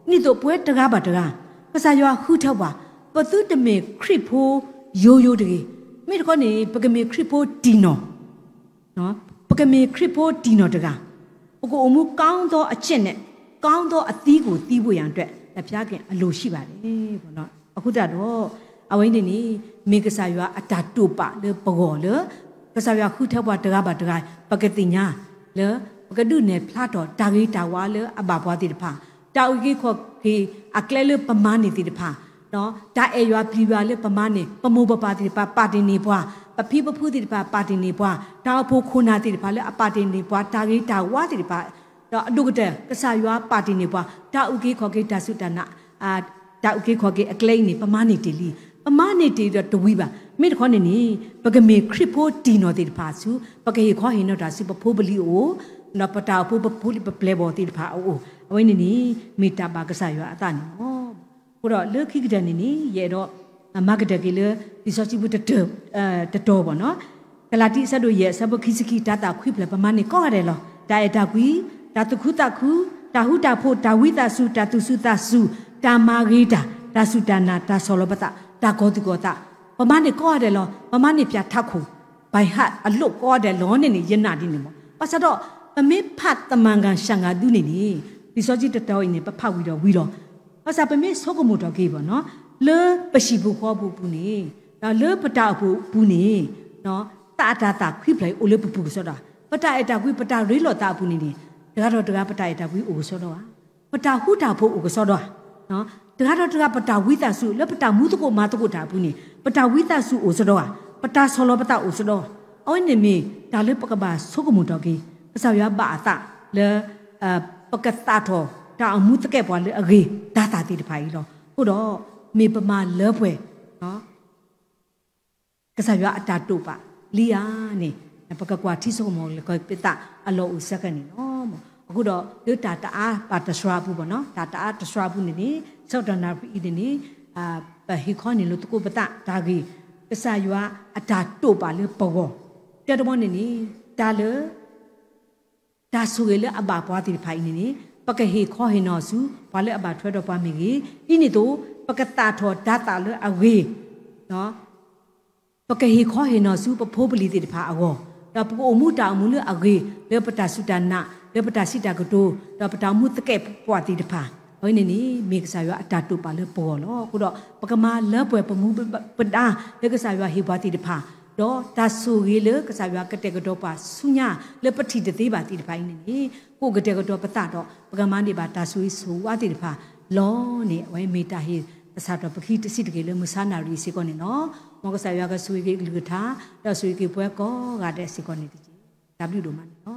ဂီၢ်, ဒ်သိးပဝဲတဂၤဘၣ်တဂၤ ကစၢ်ယွၤဃုထၢပှၤ, ပသုတမ့ၢ်ခရံာ်ဖိယိယိတဂ့ၤ, မ့ၢ်တခီန့ၣ် ပကမ့ၢ်ခရံာ်ဖိတံၢ်နီၢ် ပကမ့ၢ်ခရံာ်ဖိတံၢ်နီၢ်တဂၤ, ပကအိၣ်မူကောင်းသောအကျင့်နဲ့ ကောင်းသောအသီကိုသီဖို့ရန်အတွက် ဘုရားခင်အလိုရှိပါတယ်. အဃိသတးဒီး အဝဲန့ၣ်န့ၣ် မ့ၢ်ကစၢ်ယွၤအတၢ်တိာ်ပာ်လၢပဂီၢ်လၢ ကစၢ်ယွၤဃုထၢပှၤတဂၤဘၣ်တဂၤ ပကသ့ၣ်ညါလၢ ပကဒုးနဲၣ်ဖျါထီၣ်တၢ်ဂ့ၤတၢ်ဝါလၢအဘၣ်ပှၤသ့ၣ်တဖၣ်, တၢ်အုၣ်က့ၤခီၣ်က့ၤအကျဲလၢပမၤန့ၢ်သ့ၣ်တဖၣ် တၢ်အဲၣ်ယွၤပျံၤယွၤလၢပမါန့ၣ် ပမိၢ်ပပၢ်သ့ၣ်တဖၣ်ပာ်တ့ၢ်န့ၢ်ပှၤ, ပဖံပဖုသ့ၣ်တဖၣ်ပာ်တ့ၢ်န့ၢ်ပှၤ, တၢ်အိၣ်ဖှိၣ်ခိၣ်နၢ်သ့ၣ်တဖၣ်လၢအပာ်တ့ၢ်န့ၢ်ပှၤ, တၢ်ဂ့ၤတၢ်ဝါသ့ၣ်တဖၣ်, ဒီးအဒိၣ်ကတၢၢ် ကစၢ်ယွၤပာ်တ့ၢ်န့ၢ်ပှၤ တၢ်အုၣ်က့ၤခီၣ်က့ၤတၢ်စူၢ်တၢ်နာ် တၢ်အုၣ်က့ၤခီၣ်က့ၤအကျဲအံၤန့ၣ် ပမၤန့ၢ်တ့ၢ်လံ. ပမၤန့ၢ်တ့ၢ်ဒီးတဝံၤဘၣ်. မ့ၢ်တခီန့ၣ်န့ၣ် ပကမ့ၢ်ခရံာ်ဖိတံၢ်နီၢ်သ့ၣ်တဖၣ်ဆူ ပကဟ့ၣ်ခီဟ့ၣ်နီၤတၢ်ဆူပဖိပလံၤအအိၣ်, ဒီးပတၢ်အိၣ်ဖှိၣ်ပဖိပလံၤပပျဲၢ်ဘီၣ်သ့ၣ်တဖၣ်အအိၣ်, အဝဲန့ၣ်န့ၣ် မ့ၢ်တၢ်ဘၣ်ကစၢ်ယွၤအသးန့ၣ်လီၤ. အဃိဒီးလၢခံကတၢၢ်န့ၣ်န့ၣ် ယအဲၣ်ဒိး မၤကတၢၢ်က့ၤလၢ လံာ်စီဆှံပူၤ တတီၤဘၣ်နီၤ. ကလၤတံ အဆၢဒိၣ်ယဲၢ် အဆၢဖိခံဆံခံ, တၤသၣ်ခွံဖျၢၣ် ပမၤန့ၢ်ကိးဂၤဒဲးလီၤ. တၢ်အဲၣ်တၢ်ကွံ, တၢ်သူၣ်ခုသးခု, တၢ်ဃူတၢ်ဖိး, တၢ်ဝံသးစူၤ, တၢ်သူၣ်စူၤသးစူၤ, တၢ်မၤဂ့ၤတၢ်, တၢ်စူၢ်တၢ်နာ်, တၢ်ဆီၣ်လီၤပသး, တၢ်ကီၤသူၣ်ကီၤသး, ပမၤန့ၢ်ကိးဂၤဒဲးလီၤ. ပမၤန့ၢ်ပၠးထးခိၣ် ဘၣ်ဟးအလိၣ်ကိးဂၤဒဲးလီၤန့ၣ်န့ၣ် ယနာ်ဒ်န့ၣ်မး. ဘၣ်ဆၣ်ဒီး ပမ့ၢ်ဖးသမၤဂၤစၢ်ဂၤဒုန့ၣ်န့ၣ် လံာ်စီဆှံတတီၤအံၤန့ၣ် ပဖးဝံၤဒီးဝံၤလီၤ. ဘၣ်ဆၣ်ပမ့ၢ်ဆိကမိၣ်ထီၣ်က့ၤဘၣ်နီၤ, လၢပဟံၣ်ပူၤဃီပူၤအပူၤန့ၣ်, လၢပတၢ်အိၣ်ဖှိၣ်အပူၤန့ၣ်, သးအတၤသၣ်ခွံဖျၢၣ်အံၤအိၣ်လၢပပူၤကစီဒီ, ပတၢ်အဲၣ်တၢ်ကွံ ပတၢ်ရ့လိာ်သးအပူၤန့ၣ်န့ၣ်, တဂၤဒီးတဂၤပတၢ်အဲၣ်တၢ်ကွံအိၣ်ကစီဒီဧါ. ပတၢ်ဃူတၢ်ဖိးအိၣ်ကစီဒီဧါ. တဂၤဒီးတဂၤပတၢ်ဝံသးစူၤ လၢပတၢ်မူသကိးမၤသကိးတၢ်အပူၤန့ၣ် ပတၢ်ဝံသးစူၤအိၣ်ကစီဒီဧါ. ပတၢ်ဆီၣ်လီၤပသးအိၣ်ကစီဒီဧါ. အဝဲန့ၣ်မ့ၢ်တၢ်လၢပကဘၣ်ဆိကမိၣ်ထီၣ်က့ၤ ကစၢ်ယွၤဘၣ်အသးလၢ ပကသၣ်ထီၣ်တၢ်အိၣ်မူသကဲးပဝးလၢအဂ့ၤ တၤသၣ်သ့ၣ်တဖၣ်အံၤလီၤ. အဃိဒီး မ့ၢ်ပမၤလၢပှဲၤ ကစၢ်ယွၤအတၢ်တိာ်ပာ်လံဧါန့ၣ် ပကကွၢ်ထံဆိကမိၣ်လၢကပသးအလီၢ်အိၣ်စ့ၢ်ကီးန့ၣ်လီၤ. အဃိဒီးလၢတၢ်တအါဘၣ်တစှၤအပူၤဘၣ်နီၤ, တၢ်တအါတစှၤအပူၤန့ၣ်န့ၣ် ဆၢကတီၢ်နၣ်ရံၣ်အံၤန့ၣ်န့ၣ် ပဟ့ၣ်ခီန့ၢ်လိာ်သကိးပသးတၢ်ဂ့ၢ် ကစၢ်ယွၤအတၢ်တိာ်ပာ်လၢပဂီၢ်, တၢတဘီန့ၣ်န့ၣ် တၢ်လၢ တၢ်ဆိၣ်ဂ့ၤလၢအဘၣ်ပှၤသ့ၣ်တဖၣ်အံၤန့ၣ်န့ၣ် ပကဟ့ၣ်ခီဟ့ၣ်နီၤဆူ ပှၤလၢအဘၣ်ထွဲဒီးပှၤမ့ၢ်ဂ့ၤ, ဒ်န့ၣ်အသိး ပကသၣ်ထီၣ်တၤသၣ်လၢအဂ့ၤ ပကဟ့ၣ်ခီဟ့ၣ်နီၤဆူပဖိပလံၤသ့ၣ်တဖၣ်အဂီၢ်, ဒီးပကအိၣ်မူတၢ်အိၣ်မူလၢအဂ့ၤ လၢပတၢ်စူၢ်တၢ်နာ် လၢပတၢ်စံးတၢ်ကတိၤ ဒီးပတၢ်အိၣ်မူသကဲးပဝးသ့ၣ်တဖၣ် အဝဲန့ၣ်န့ၣ် မ့ၢ်ကစၢ်ယွၤအတၢ်တိာ်ပာ်လၢပဂီၢ်လီၤ. အဃိဒီး ပကမၤလၢပှဲၤပမူပဒါလၢကစၢ်ယွၤဟ့ၣ်ပှၤသ့ၣ်တဖၣ်, ဒီးတၢ်ဆိၣ်ဂ့ၤလၢကစၢ်ယွၤကတဲာ်ကတီၤပှၤဆူညါလၢပထံၣ်တသ့ဘၣ်သ့ၣ်တဖၣ်အံၤန့ၣ်န့ၣ် ကအိၣ်ကတဲာ်ကတီၤပသးဒီး ပကမၤန့ၢ်ဘၣ်တၢ်ဆိၣ်ဂ့ၤဆိၣ်ဝါသ့ၣ်တဖၣ်လီၤန့ၣ် အဝဲမ့ၢ်တၢ်ဟ့ၣ်သဆၣ်ထီၣ်ပခံတဆံးတက့ၢ်လၢမုၢ်ဆါနၣ်ရံၣ်စ့ၢ်ကီးန့ၣ်လီၤ. မ်ကစၢ်ယွၤကဆိၣ်ဂ့ၤက့ၤအကလုၢ်ကထါ ဒီးဆိၣ်ဂ့ၤက့ၤပှၤကိးဂၤဒဲးစ့ၢ်ကီးန့ၣ်တက့ၢ်. တၢ်ဘျုးဒိၣ်မးန့ၣ်လီၤ.